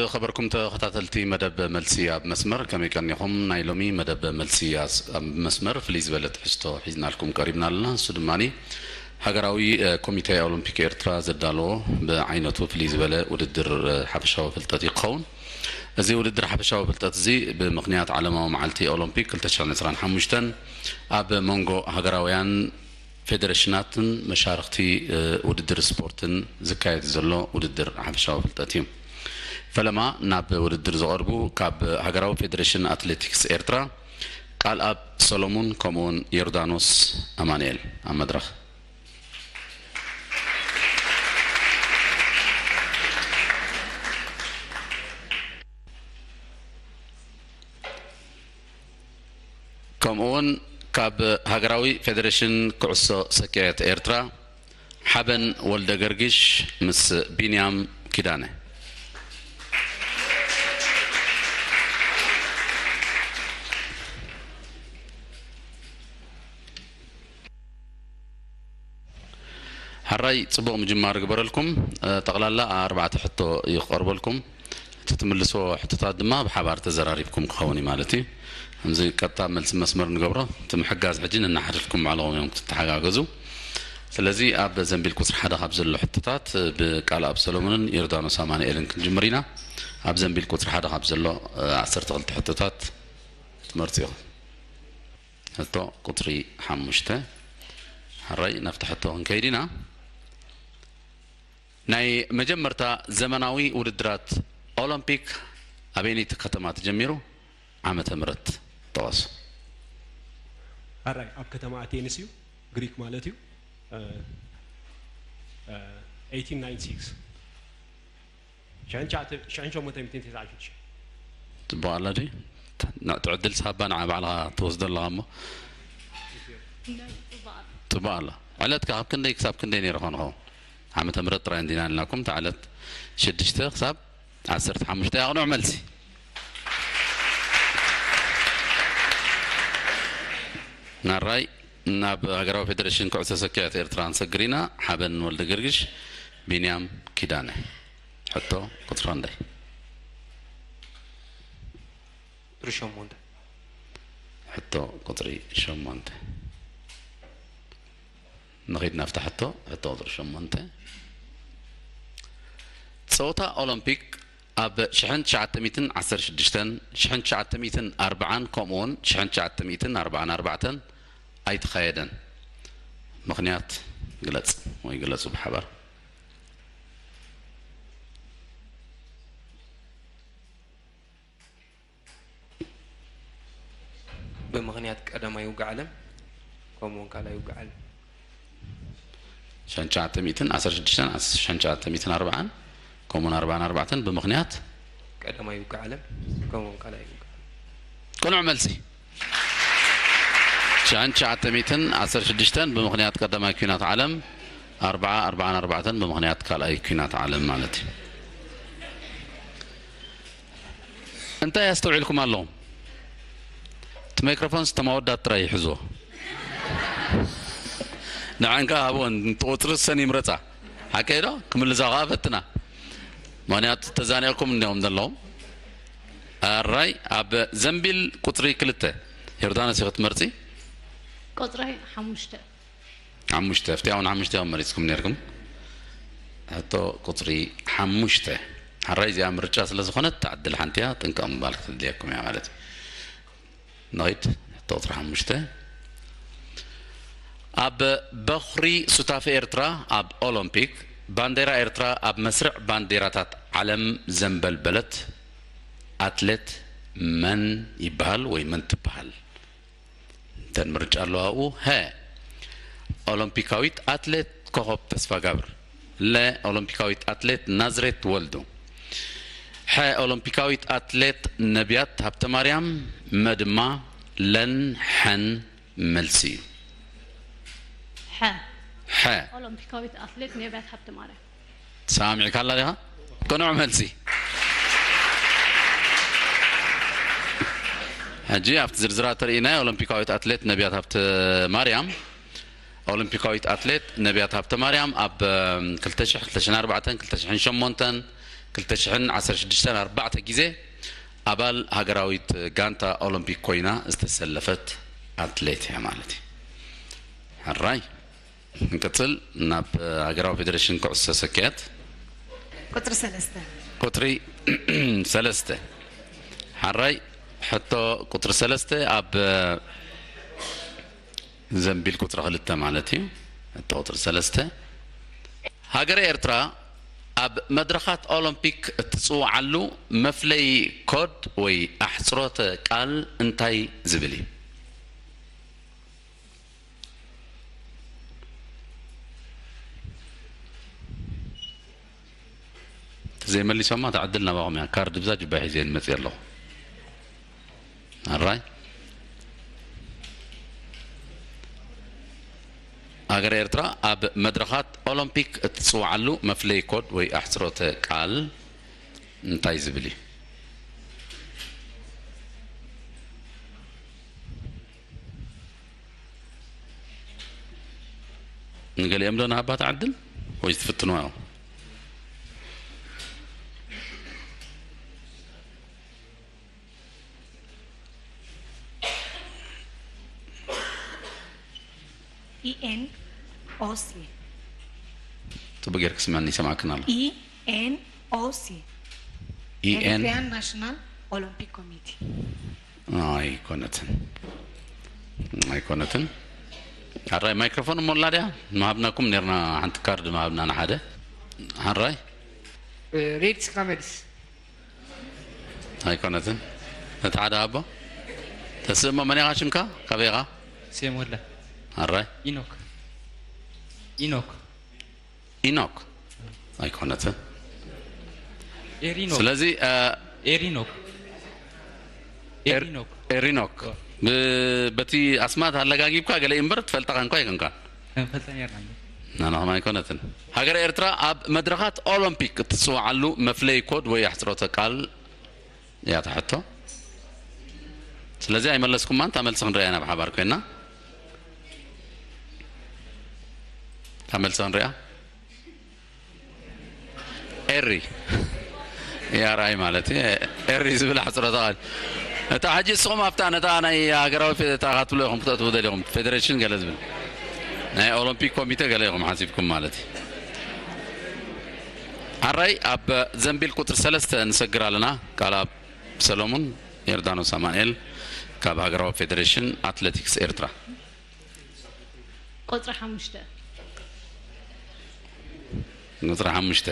ዝኸበርኩም ተኸታተልቲ መደብ መልሲ ኣብ መስመር፣ ከመይ ቀኒኹም? ናይ ሎሚ መደብ መልሲ ኣስ-፣ ኣብ መስመር ፍልይ ዝበለ ትሕዝቶ ሒዝናልኩም ቀሪብና ኣለና። እሱ ድማ ሃገራዊ፣ እ፣ ኮሚቴ ኦሎምፒክ ኤርትራ ዘዳለዎ ብዓይነቱ ፍልይ ዝበለ ውድድር፣ እ፣ ሓፈሻዊ ፍልጠት እዩ ክኸውን። እዚ ውድድር ሓፈሻዊ ፍልጠት እዚ ብምኽንያት ዓለማዊ መዓልቲ ኦሎምፒክ ክልተ ሽሕን ዕስራን ሓሙሽተን ኣብ መንጎ ሃገራውያን ፌደሬሽናትን መሻርኽቲ፣ እ፣ ውድድር ስፖርትን ዝካየድ ዘሎ ውድድር ሓፈሻዊ ፍልጠት እዩ። ፈለማ ናብ ውድድር ዝቐርቡ ካብ ሃገራዊ ፌደሬሽን ኣትሌቲክስ ኤርትራ ቃልኣብ ሰሎሙን ከምኡውን ዮርዳኖስ ኣማኑኤል ኣብ መድረኽ። ከምኡውን ካብ ሃገራዊ ፌደሬሽን ኩዕሶ ሰኪዐት ኤርትራ ሓበን ወልደ ገርግሽ ምስ ቢንያም ኪዳነ። ሕራይ ጽቡቕ ምጅማር ግበረልኩም። እ፣ ጠቕላላ ኣርባዕተ ሕቶ እዩ ክቐርበልኩም። እቲ ትምልስዎ ሕቶታት ድማ ብሓባር ተዘራሪብኩም ክኸውን እዩ ማለት እዩ። ከምዚ ቀጥታ መልሲ መስመር ንገብሮ፣ እቲ ምሕጋዝ ሕጂ ነናሓድሕድኩም ባዕልኹም እዮም ክትተሓጋገዙ። ስለዚ ኣብ ዘንቢል ቁጽሪ ሓደ ካብ ዘሎ ሕቶታት ብቃልኣብ ሰሎሞንን ዮርዳኖስ ኣማኑኤልን ክንጅምር ኢና። ኣብ ዘንቢል ቁጽሪ ሓደ ካብ ዘሎ፣ እ፣ ዓሰርተ ክልተ ሕቶታት ትመርጹ ኢኹም። ሕቶ ቁጽሪ ሓሙሽተ። ሕራይ ናብቲ ሕቶ ክንከይድ ኢና። ናይ መጀመርታ ዘመናዊ ውድድራት ኦሎምፒክ ኣበይነይቲ ከተማ ተጀሚሩ? ዓመተ ምህረት ጥቐሱ። ሕራይ ኣብ ከተማ ኣቴንስ እዩ፣ ግሪክ ማለት እዩ። እ፣ እ፣ ኤይቲን ናይንቲ ሲክስ። ሽሕን ትሽዓተ፣ ሽሕን ሸሞንተ ሚእትን ተስዓን ሽዱሽተን። ጽቡቕ ኣላ ድዩ? ንዕቲ ዕድል ሳባ ንዓ ባዕልኻ ትወስዶ ኣለኻ እሞ። ጽቡቕ ኣላ። ዕለትካ ካብ ክንደይ ክሳብ ክንደይ ነይሩ ኾን ኸውን? ዓመተ ምህረት ጥራይ እንዲና ኢልናኩም፣ እታ ዕለት ሽዱሽተ ክሳብ ዓሰርተ ሓሙሽተ። ኣቕኑዕ መልሲ። ናራይ ናብ ሃገራዊ ፌደሬሽን ኩዕሶ ሰኪዐት ኤርትራ ንሰግር ኢና። ሓበን ወልደ ገርግሽ፣ ቢንያም ኪዳነ። ሕቶ ቁጽሪ ክንደይ? ቁጽሪ ሸሞንተ። ሕቶ ቁጽሪ ሸሞንተ። ንኺድ ናብታ ሕቶ፣ ሕቶ ቁጽሪ ሸሞንተ። ጸወታ ኦሎምፒክ ኣብ ሽሕን ትሽዓተ ሚእትን ዓሰርተ ሽዱሽተን፣ ሽሕን ትሽዓተ ሚእትን ኣርባዓን ከምኡውን ሽሕን ትሽዓተ ሚእትን ኣርባዓን ኣርባዕተን ኣይተኻየደን። ምኽንያት ግለጽ ወይ ግለጹ ብሓባር። ብምኽንያት ቀዳማይ ውግእ ዓለም ከምኡ እውን ካልኣይ ውግእ ዓለም። ሽሕን ትሽዓተ ሚእትን ዓሰርተ ሽዱሽተን፣ ሽሕን ትሽዓተ ሚእትን ኣርባዓን ከምኡውን ኣርባዓን ኣርባዕተን ብምኽንያት ቀዳማይ ውግእ ዓለም ከምኡ እውን ካልኣይ ውግእ ዓለም። ቅኑዕ መልሲ። ሽሕን ትሽዓተ ሚእትን ዓሰርተ ሽዱሽተን ብምኽንያት ቀዳማይ ኲናት ዓለም፣ ኣርብዓ ኣርባዓን ኣርባዕተን ብምኽንያት ካልኣይ ኲናት ዓለም ማለት እዩ። እንታይ ኣስተውዒልኩም ኣለኹም? እቲ ማይክሮፎንስ እቶም ኣወዳት ጥራይ ይሕዝዎ። ንዐን ከኣ ሃብወን፣ እቲ ቁጽሪ እሰን ይምረጻ። ሓቀይ ዶ? ክምልሳ ከኣ ፈትና። ምኽንያቱ ተዛኒቕኩም እንዲዮም ዘለዉ። ኣራይ ኣብ ዘንቢል ቁጽሪ ክልተ ዮርዳኖስ ኢኺ ትመርጺ። ቁጽሪ ሓሙሽተ። ሓሙሽተ ኣብቲ ኣውን ሓሙሽተ ኢኹም መሪጽኩም ነርኩም። ሕቶ ቁጽሪ ሓሙሽተ። ሓራይ እዚኣ ምርጫ ስለ ዝኾነት እታ ዕድል ሓንቲ እያ፣ ጥንቀቕ ምባል ክትድልየኩም እያ ማለት እዩ። ንኺድ ሕቶ ቁጽሪ ሓሙሽተ። ኣብ በኹሪ ሱታፌ ኤርትራ ኣብ ኦሎምፒክ ባንዴራ ኤርትራ ኣብ መስርዕ ባንዴራታት ዓለም ዘንበልበለት ኣትሌት መን ይበሃል ወይ መን ትበሃል? እተን ምርጫ ኣለዋ ኣብኡ። ሀ ኦሎምፒካዊት ኣትሌት ኮኾብ ተስፋጋብር፣ ለ ኦሎምፒካዊት ኣትሌት ናዝሬት ወልዱ፣ ሐ ኦሎምፒካዊት ኣትሌት ነብያት ሃብተማርያም፣ መ ድማ ለን ሐን መልሲ እዩ። ሐ ሐ ኦሎምፒካዊት ኣትሌት ነብያት ሃብተማርያም። ሰማሚዕካላ ዲኻ? ቅኑዕ መልሲ። ሕጂ ኣብቲ ዝርዝራት ተርእይና ኦሎምፒካዊት ኣትሌት ነብያት ሃብተ ማርያም ኦሎምፒካዊት ኣትሌት ነብያት ሃብተ ማርያም ኣብ ክልተ ሽሕ፣ ክልተ ሽሕን ኣርባዕተን፣ ክልተ ሽሕን ሸሞንተን፣ ክልተ ሽሕን ዓሰርተ ሽዱሽተን ኣርባዕተ ግዜ ኣባል ሃገራዊት ጋንታ ኦሎምፒክ ኮይና ዝተሰለፈት ኣትሌት እያ ማለት እዩ። ሕራይ ንቅጽል ናብ ሃገራዊ ፌዴሬሽን ኩዕሶ ሰኪዐት። ቁፅሪ ሰለስተ። ቁፅሪ ሰለስተ። ሕራይ ሕቶ ቁፅሪ ሰለስተ ኣብ ዘንቢል ቁፅሪ ክልተ ማለት እዩ። ሕቶ ቁፅሪ ሰለስተ። ሃገረ ኤርትራ ኣብ መድረኻት ኦሎምፒክ እትፅውዓሉ መፍለይ ኮድ ወይ ኣሕፅሮተ ቃል እንታይ ዝብል እዩ? ዘይመሊሶማ ተዕድል ናባኹም እያ። ካርድ ብዛ ጅባ ሒዘ መፅእ ኣለኹ። ኣራይ ሃገረ ኤርትራ ኣብ መድረኻት ኦሎምፒክ እትፅውዓሉ መፍለይ ኮድ ወይ ኣሕፅሮተ ቃል እንታይ ዝብል እዩ? ንገሊኦም ዶ ንሃባ ትዓድል ወይስ ትፍትንዋ ኢኹም? ኢኤንኦሲ። ጽቡቅ ጌርክ ስምዕኒ፣ ይሰማዕክን ኣሎ። ኢኤንኦሲ። ኢኤን ኤሪትሪያን ናሽናል ኦሎምፒክ ኮሚቴ። ኣይኮነትን፣ ኣይኮነትን። ኣራይ ማይክሮፎን ሞላ ድያ? ምሃብናኩም ኔርና፣ ሓንቲ ካርድ ምሃብና ንሓደ። ኣራይ ሬድስ ካመድስ። ኣይኮነትን። እቲ ሓደ ኣቦ ተስእሞ፣ መን ኢኻ ሽምካ? ካበይ ኢኻ? ሴም ወላ ኣራይ ኢኖክ ኢኖክ ኢኖክ። ኣይኮነትን። ኤሪኖክ ስለዚ እ፣ ኤሪኖክ ኤሪኖክ ኤሪኖክ ብ- በቲ ኣስማት ኣለጋጊብካ ገለ እምበር ትፈልጣ እንኳ ኣይኮንካን። ከንፈልጠ ኔርና እንጂ። ናናኹም ኣይኮነትን። ሃገረ ኤርትራ ኣብ መድረኻት ኦሎምፒክ እትፅውዓሉ መፍለይ ኮድ ወይ ኣሕፅሮተ ቃል እያ እታ ሕቶ። ስለዚ ኣይመለስኩማን፣ እታ መልሲ ክንሪኣ ኢና ብሓባር ኮይና። እታ መልሲ ክንሪኣ። ኤሪ ኤኣርኣይ ማለት እዩ። ኤሪ ዝብል ኣሕፅሮተ ቃል። እታ ሕጂ እስኹም ኣብታ ነታ ናይ ሃገራዊ ፌ-፣ እታ ክትብሉ ኢኹም ክተእትዉ ደሊኹም፣ ፌዴሬሽን ገለ ዝብል ናይ ኦሎምፒክ ኮሚቴ ገለ ኢኹም ሓሲብኩም ማለት እዩ። ኣራይ ኣብ ዘንቢል ቁፅሪ ሰለስተ ንሰግር ኣለና። ቃል ኣብ ሰሎሙን ዮርዳኖስ ኣማንኤል ካብ ሃገራዊ ፌዴሬሽን ኣትሌቲክስ ኤርትራ። ቁፅሪ ሓሙሽተ። ቁፅሪ ሓሙሽተ።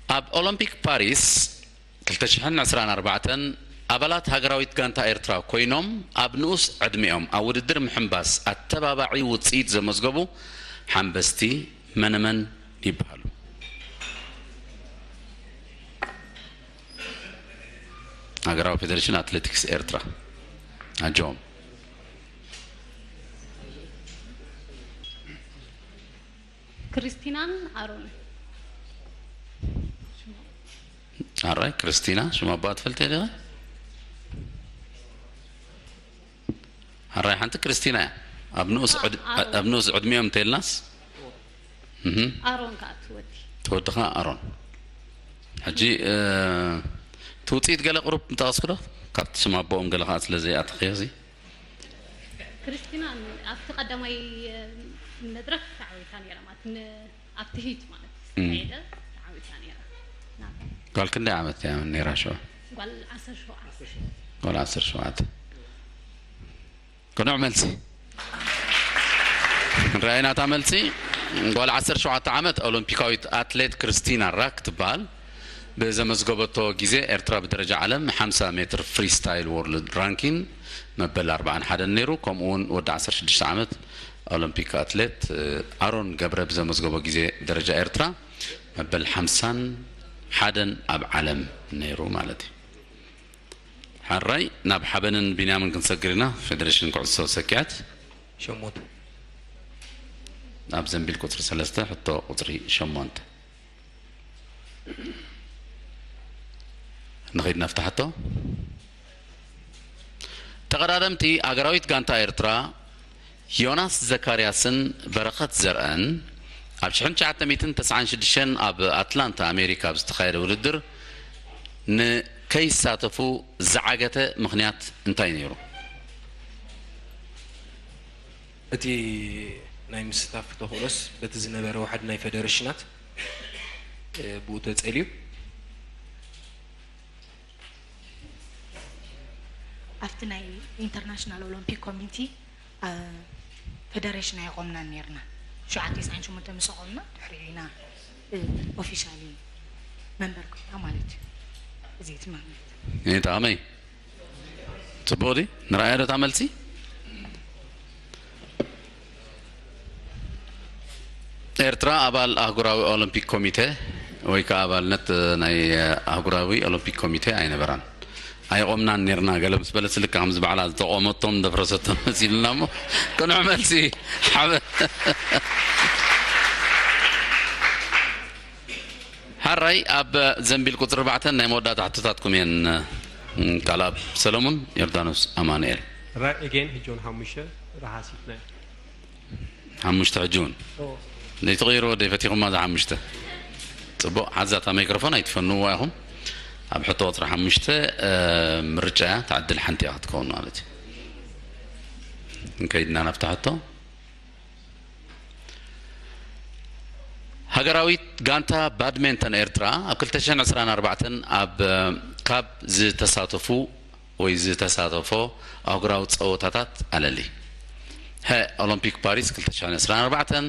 ኣብ ኦሎምፒክ ፓሪስ ክልተ ሽሕን ዕስራን ኣርባዕተን ኣባላት ሃገራዊት ጋንታ ኤርትራ ኮይኖም ኣብ ንኡስ ዕድሚኦም ኣብ ውድድር ምሕንባስ ኣተባባዒ ውፅኢት ዘመዝገቡ ሓንበስቲ መነመን ይበሃሉ? ሃገራዊ ፌዴሬሽን ኣትሌቲክስ ኤርትራ። ኣጆም። ክርስቲናን ኣሮንን። ኣራይ ክርስቲና ሽም ኣቦኣ ትፈልጥ ዲኻ? ኣራይ ሓንቲ ክርስቲና እያ። ኣብ ንኡስ ዕድ-፣ ኣብ ንኡስ ዕድሚኦም እንተልናስ እህ ኣሮን ከዓ ትወዲ። ተወድኻ ኣሮን። ሕጂ እ፣ እቲ ውፅኢት ገለ ቁሩብ ምጠቐስኩ ዶ? ካብቲ ሽም ኣቦኦም ገለ ከዓ ስለ ዘይኣተኽዮ እዚ ክርስቲና ኣብቲ ቀዳማይ መድረክ ተዓዊታ ነይራ ማለት ን-፣ ኣብቲ ሂት ማለት እም። ዝተኻየደ ተዓዊታ ነይራ። ናብ ጓል ክንደይ ዓመት እያ ነይራ ሽዑ? ጓል ዓሰርተ ሸውዓተ። ጓል ዓሰርተ ሸውዓተ። ቅኑዕ መልሲ። ንረኣይ ናታ መልሲ። ጓል ዓሰርተ ሸውዓተ ዓመት ኦሎምፒካዊት ኣትሌት ክርስቲና ራክ ትበሃል። ብዘመዝገበቶ ግዜ ኤርትራ ብደረጃ ዓለም ሓምሳ ሜትር ፍሪስታይል ወርልድ ራንኪን መበል ኣርባዓን ሓደን ነይሩ። ከምኡ እውን ወዲ ዓሰርተ ሽዱሽተ ዓመት ኦሎምፒክ ኣትሌት ኣሮን ገብረ ብዘመዝገቦ ግዜ ደረጃ ኤርትራ መበል ሓምሳን ሓደን ኣብ ዓለም ነይሩ ማለት እዩ። ሓራይ ናብ ሓበንን ቢንያምን ክንሰግር ኢና። ፌዴሬሽን ኩዕሶ ሰኪዐት ሸሞንተ ኣብ ዘንቢል ቁፅሪ ሰለስተ ሕቶ ቁፅሪ ሸሞንተ። ንኸይድ ናብቲ ሕቶ። ተቐዳደምቲ ኣገራዊት ጋንታ ኤርትራ ዮናስ ዘካርያስን በረኸት ዘርአን ኣብ ሽሕን ትሽዓተ ሚእትን ተስዓን ሽዱሽተን ኣብ ኣትላንታ ኣሜሪካ ኣብ ዝተኻየደ ውድድር ንከይሳተፉ ዝዓገተ ምኽንያት እንታይ ነይሩ? እቲ ናይ ምስታፍ ተኽእሎስ በቲ ዝነበረ ዋሕዲ ናይ ፌደሬሽናት ብኡ ተጸልዩ። ኣብቲ ናይ ኢንተርናሽናል ኦሎምፒክ ኮሚቲ ፌደሬሽን ኣይቆምናን ነርና። ሸውዓተ ተስዓን ሸሞንተ ምስ ኣቆምና ድሕሪኡ ኢና ኦፊሻሊ መንበር ኮይና ማለት እዩ። እዚ እቲ ምኽንያት። ይጣመይ ጽቡቅ ዲ ንረኣያ ዶ እታ መልሲ? ኤርትራ ኣባል ኣህጉራዊ ኦሎምፒክ ኮሚቴ ወይ ከዓ ኣባልነት ናይ ኣህጉራዊ ኦሎምፒክ ኮሚቴ ኣይነበራን። ኣይቆምናን ኔርና ገለ ምስ በለት ልካ ከምዚ ባዕላ ዝተቆመቶም ደፍረሰቶም መሲልና እሞ ቅኑዕ መልሲ ሓበ ሓራይ ኣብ ዘንቢል ቁፅሪ ኣርባዕተ ናይ መወዳእታ ሕቶታትኩም እየን። ቃል ኣብ ሰለሙን ዮርዳኖስ ኣማኑኤል። ራይ ኤጌን ሕጂ እውን ሓሙሽተ ረሃሲትና እዩ። ሓሙሽተ ሕጂ እውን ዘይትቕይሩ ወደይ ፈቲኹማ እዛ ሓሙሽተ። ፅቡቕ ሓዛ እታ ማይክሮፎን ኣይትፈንውዋ ኢኹም። ኣብ ሕቶ ቁፅሪ ሓሙሽተ ምርጫ እያ ትዓድል ሓንቲ እያ ክትከውን ማለት እዩ። እንከይድና ናብታ ሕቶ ሃገራዊት ጋንታ ባድሜንተን ኤርትራ ኣብ ክልተ ሽሕን ዕስራን ኣርባዕተን ኣብ ካብ ዝተሳተፉ ወይ ዝተሳተፎ ኣህጉራዊ ጸወታታት ኣለሊ። ሀ ኦሎምፒክ ፓሪስ ክልተ ሽሕን ዕስራን ኣርባዕተን፣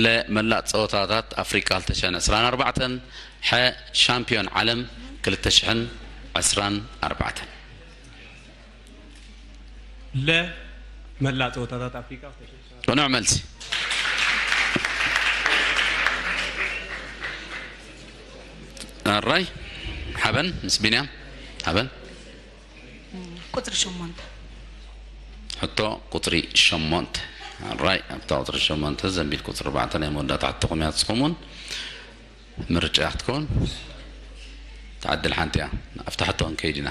ለ መላእ ጸወታታት ኣፍሪቃ ክልተ ሽሕን ዕስራን ኣርባዕተን፣ ሐ ሻምፒዮን ዓለም ክልተ ሽሕን ዕስራን ኣርባዕተን። ለ መላእ ጸወታታት ኣፍሪቃ ቅኑዕ መልሲ። ኣራይ ሓበን ምስ ቢንያም ሓበን ቁፅሪ ሸሞንተ ሕቶ ቁፅሪ ሸሞንተ ኣራይ ኣብታ ቁፅሪ ሸሞንተ ዘንቢል ቁፅሪ ኣርባዕተ ናይ መወዳእታ ሕቶኹም እያ ትስኹም እውን ምርጫ ክትከውን ትዓድል ሓንቲ እያ ኣብታ ሕቶ ክንከይድ ኢና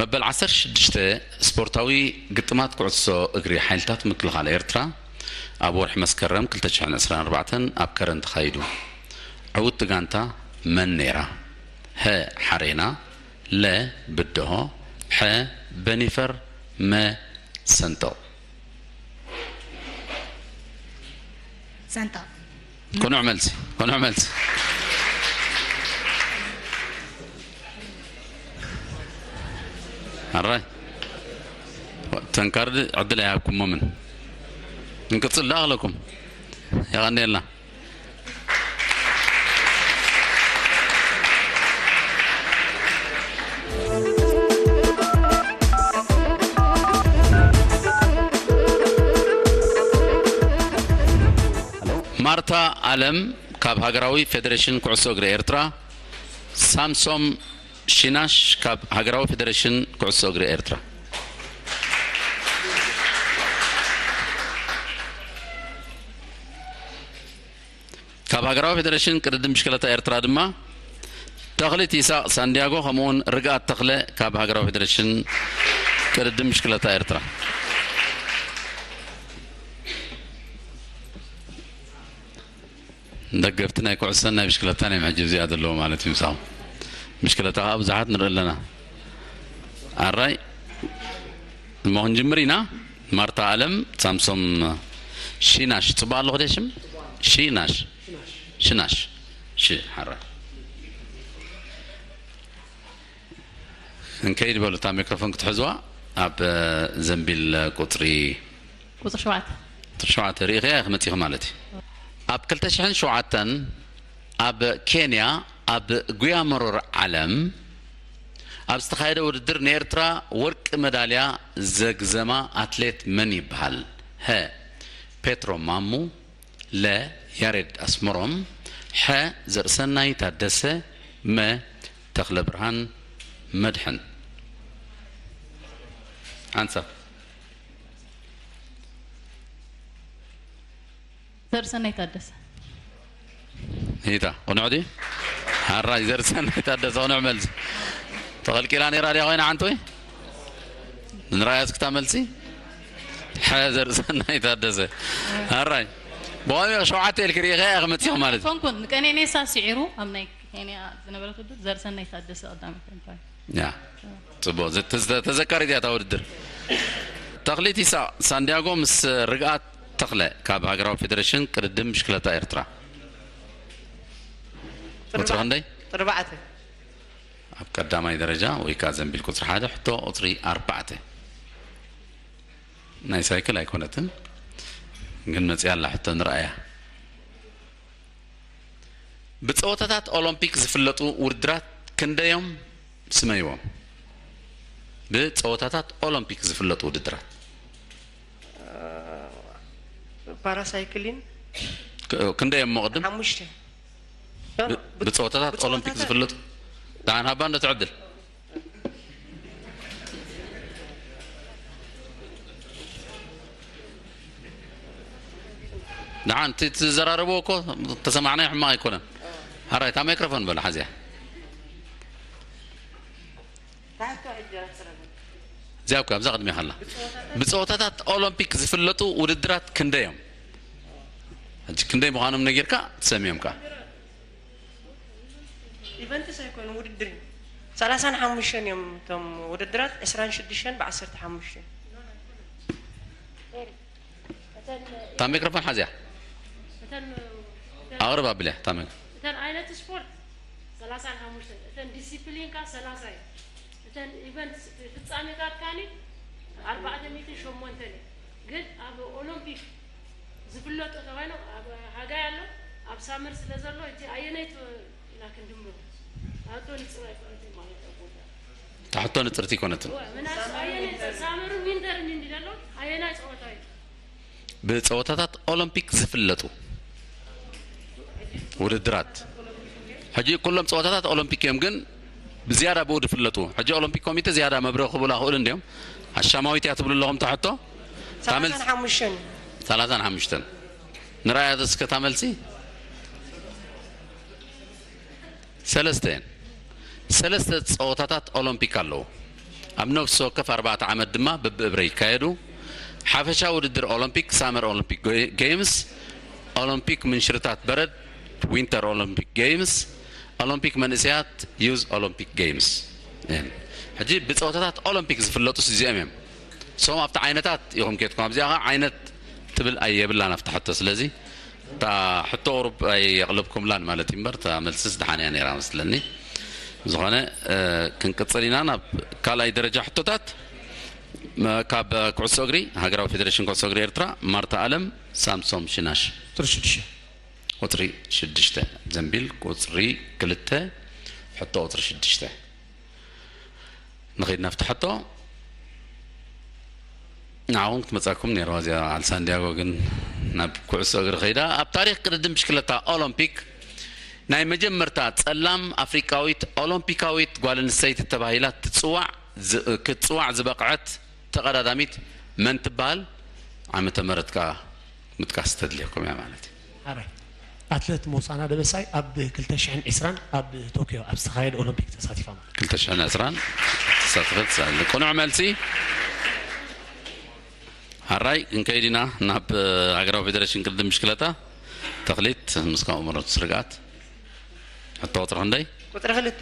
መበል ዓሰርተ ሽዱሽተ ስፖርታዊ ግጥማት ኩዕሶ እግሪ ሓይልታት ምክልኻል ኤርትራ ኣብ ወርሒ መስከረም ክልተ ሽሕን ዕስራን ኣርባዕተን ኣብ ከረን ተኻይዱ። ዕውትቲ ጋንታ መን ነይራ? ሀ ሓሬና፣ ለ ብደሆ፣ ሐ በኒፈር፣ መ ሰንጠቕ። ሰንጠቕ ቅኑዕ መልሲ፣ ቅኑዕ መልሲ። ኣራይ ተንካርድ ዕድል ኣይሃብኩሞምን። እንቅጽል ዳ ኣኽለኩም የቐንየልና። ማርታ ኣለም ካብ ሃገራዊ ፌደሬሽን ኩዕሶ እግሪ ኤርትራ፣ ሳምሶም ሺናሽ ካብ ሃገራዊ ፌደሬሽን ኩዕሶ እግሪ ኤርትራ። ካብ ሃገራዊ ፌደሬሽን ቅድድም ብሽክለታ ኤርትራ ድማ ተኽሊት ይስሐቕ ሳንዲያጎ ከምኡውን ርግኣት ተኽለ ካብ ሃገራዊ ፌደሬሽን ቅድድም ብሽክለታ ኤርትራ። ደገፍቲ ናይ ኩዕሶን ናይ ብሽክለታን እዮም ሕጂ እዚኣ ዘለዉ ማለት እዩ ምሳኹም። ብሽክለታ ከዓ ብዙሓት ንርኢ ኣለና። ኣራይ እሞ ክንጅምር ኢና። ማርታ ኣለም ሳምሶም ሽናሽ ፅቡቅ ኣለኹ ደ ሽም ሽናሽ ሽናሽ ሽ ሓራ እንከይድ በሉ እታ ሚክሮፎን ክትሕዝዋ ኣብ ዘንቢል ቁፅሪ ቁፅሪ ሸውዓተ ቁፅሪ ሸውዓተ ርኢኽያ ኢኺ መፂኺ ማለት እዩ ኣብ ክልተ ሽሕን ሸውዓተን ኣብ ኬንያ ኣብ ጉያ መሮር ዓለም ኣብ ዝተኻየደ ውድድር ንኤርትራ ወርቂ መዳልያ ዘግዘማ ኣትሌት መን ይበሃል? ሀ ፔትሮ ማሙ፣ ለ ያሬድ ኣስመሮም፣ ሐ ዘርእሰናይ ታደሰ፣ መ ተኽለብርሃን መድሕን። ሓንሳብ ዘርእሰናይ ታደሰ ሂታ ቅኑዕ ድዩ? ሓራይ ዘርእሰናይ ታደሰ ቅኑዕ መልሲ። ተቐልቂላ ነይራ ድያ ኮይና ሓንቲ ወይ? ንርኣያ እስክታ መልሲ። ሐ ዘርእሰናይ ታደሰ። ሓራይ ብቐሚቕ ሸውዓተ ኢልኪ ርኢኸያ ኢኺ መጺኺ ማለት እዩ። ኮንኩን ንቀኔኔሳ ስዒሩ ኣብ ናይ ኬንያ ዝነበረት ውድድር ዘርሰናይ ታደሰ ቀዳመ ኮንኩ። ያ ጽቡቅ። ዘ- ተዘ- ተዘካሪት እያ እታ ውድድር። ተኽሊት ይስሐቅ ሳንዲያጎ ምስ ርግኣት ተኽለ ካብ ሃገራዊ ፌደሬሽን ቅድድም ብሽክለታ ኤርትራ። ቁጽሪ ክንደይ? ኣርባዕተ። ኣብ ቀዳማይ ደረጃ ወይ ከዓ ዘንቢል ቁጽሪ ሓደ ሕቶ ቁጽሪ ኣርባዕተ። ናይ ሳይክል ኣይኮነትን ግን መጽያ ኣላ ሕቶ ንርኣያ። ብጸወታታት ኦሎምፒክ ዝፍለጡ ውድድራት ክንደዮም? ስመይዎም። ብጸወታታት ኦሎምፒክ ዝፍለጡ ውድድራት ፓራሳይክሊን ክ- ክንደዮም? መቕድም ሓሙሽተ። ብጸወታታት ኦሎምፒክ ዝፍለጡ ደሓን ሃባ እንዶ ትዕድል ደሓን እቲ ትዘራረብዎ እኮ ተሰማዕናዮ ሕማቕ ኣይኮነን። ሓራይ እታ ማይክሮፎን በላ ሓዚያ እዚኣ እኮ ኣብዛ ቅድሚኻ ኣላ። ብጸወታታት ኦሎምፒክ ዝፍለጡ ውድድራት ክንደይ እዮም? ሕጂ ክንደይ ምዃኖም ነጊርካ ትሰምዮም ከኣ። ኢቨንትስ ኣይኮኑ ውድድር እዩ። ሰላሳን ሓሙሽተን እዮም እቶም ውድድራት ዕስራን ሽዱሽተን ብዓሰርተ ሓሙሽተ። እታ ሚክሮፎን ሓዚያ እተን ኣቕርብ ኣብልያ እታ ሚክሮፎን እተን ዓይነት ስፖርት ሰላሳን ሓሙሽተን እተን ዲሲፕሊን ከኣ ሰላሳ እዩ። እተን ኢቨንት ፍጻሜታት ካኒ ኣርባዕተ ሚእትን ሸሞንተን እዩ። ግን ኣብ ኦሎምፒክ ዝፍለጡ ተባሂሎም ኣብ ሃጋይ ኣሎ ኣብ ሳመር ስለ ዘሎ እቲ ኣየነይቲ ኢና ክንድምሮ ኣቶ ንጽር ኣይኮነትን ማለት እዩ። እታ ሕቶ ንጽርቲ ኣይኮነትን። ምናልባት ኣየነይቲ ሳመርን ዊንተርን እንዲ ዘሎ ኣየናይ ጸወታ እዩ? ብጸወታታት ኦሎምፒክ ዝፍለጡ ውድድራት ሕጂ ኩሎም ጸወታታት ኦሎምፒክ እዮም ግን ብዝያዳ ብኡ ዝፍለጡ ሕጂ ኦሎምፒክ ኮሚቴ ዝያዳ መብርሂ ክህቡላ ክእሉ እንድዮም። ኣሻማዊት እያ ትብሉ ኣለኹም እታ ሕቶ? እታ መልሲ ሰላሳን ሓሙሽተን እዩ። ሰላሳን ሓሙሽተን ንርኣያ እስከ እታ መልሲ። ሰለስተ እየን። ሰለስተ ጸወታታት ኦሎምፒክ ኣለዉ። ኣብ ነፍሲ ወከፍ ኣርባዕተ ዓመት ድማ በብእብረ ይካየዱ። ሓፈሻዊ ውድድር ኦሎምፒክ ሳመር ኦሎምፒክ ጎ- ጌምስ፣ ኦሎምፒክ ምንሽርታት በረድ ዊንተር ኦሎምፒክ ጌምስ፣ ኦሎምፒክ መንእሰያት ዩዝ ኦሎምፒክ ጌምስ እየን። ሕጂ ብጸወታታት ኦሎምፒክ ዝፍለጡ እዚኦም እዮም። ሶም ኣብቲ ዓይነታት ኢኹም ኬድኩም ኣብዚኣ ከዓ ዓይነት ትብል ኣየብላን ኣብቲ ሕቶ ስለዚ እታ ሕቶ ቁሩብ ኣየቕለብኩምላን ማለት እዩ እምበር እታ መልስስ ደሓን እያ ነይራ መስለኒ። ዝኾነ እ፣ ክንቅጽል ኢና ናብ ካልኣይ ደረጃ ሕቶታት መ- ካብ ኩዕሶ እግሪ ሃገራዊ ፌዴሬሽን ኩዕሶ እግሪ ኤርትራ ማርታ ኣለም ሳምሶም ሽናሽ ቁጽሪ ሽዱሽተ ቁጽሪ ሽዱሽተ ዘንቢል ቁጽሪ ክልተ ሕቶ ቁጽሪ ሽዱሽተ ንኸይድ ናብቲ ሕቶ ንዓኹም ክትመጻኩም ነይርዋ እዚኣ በዓል ሳንዲያጎ ግን ናብ ኩዕሶ እግሪ ከይዳ ኣብ ታሪክ ቅድድም ብሽክለታ ኦሎምፒክ ናይ መጀመርታ ጸላም ኣፍሪቃዊት ኦሎምፒካዊት ጓል ኣንስተይቲ ተባሂላ ትጽዋዕ ዝ- ክትጽዋዕ ዝበቕዐት ተቐዳዳሚት መን ትበሃል? ዓመተ ምህረት ከኣ ምጥቃስ ተድልየኩም እያ ማለት እዩ። ሓራይ ኣትለት ሞሳና ደበሳይ ኣብ ክልተ ሽሕን ዕስራን ኣብ ቶክዮ ኣብ ዝተኻየደ ኦሎምፒክ ተሳቲፋ ማለት እዩ። ክልተ ሽሕን ዕስራን ተሳተፈት ስኣል ቅኑዕ መልሲ። ሓራይ ክንከይድ ኢና ናብ ሃገራዊ ፌደሬሽን ቅድድም ብሽክለታ። ተኽሊት ምስ ከምኡ ምሩት ስርግኣት ሕቶ ቁፅሪ ክንደይ? ቁፅሪ ክልተ።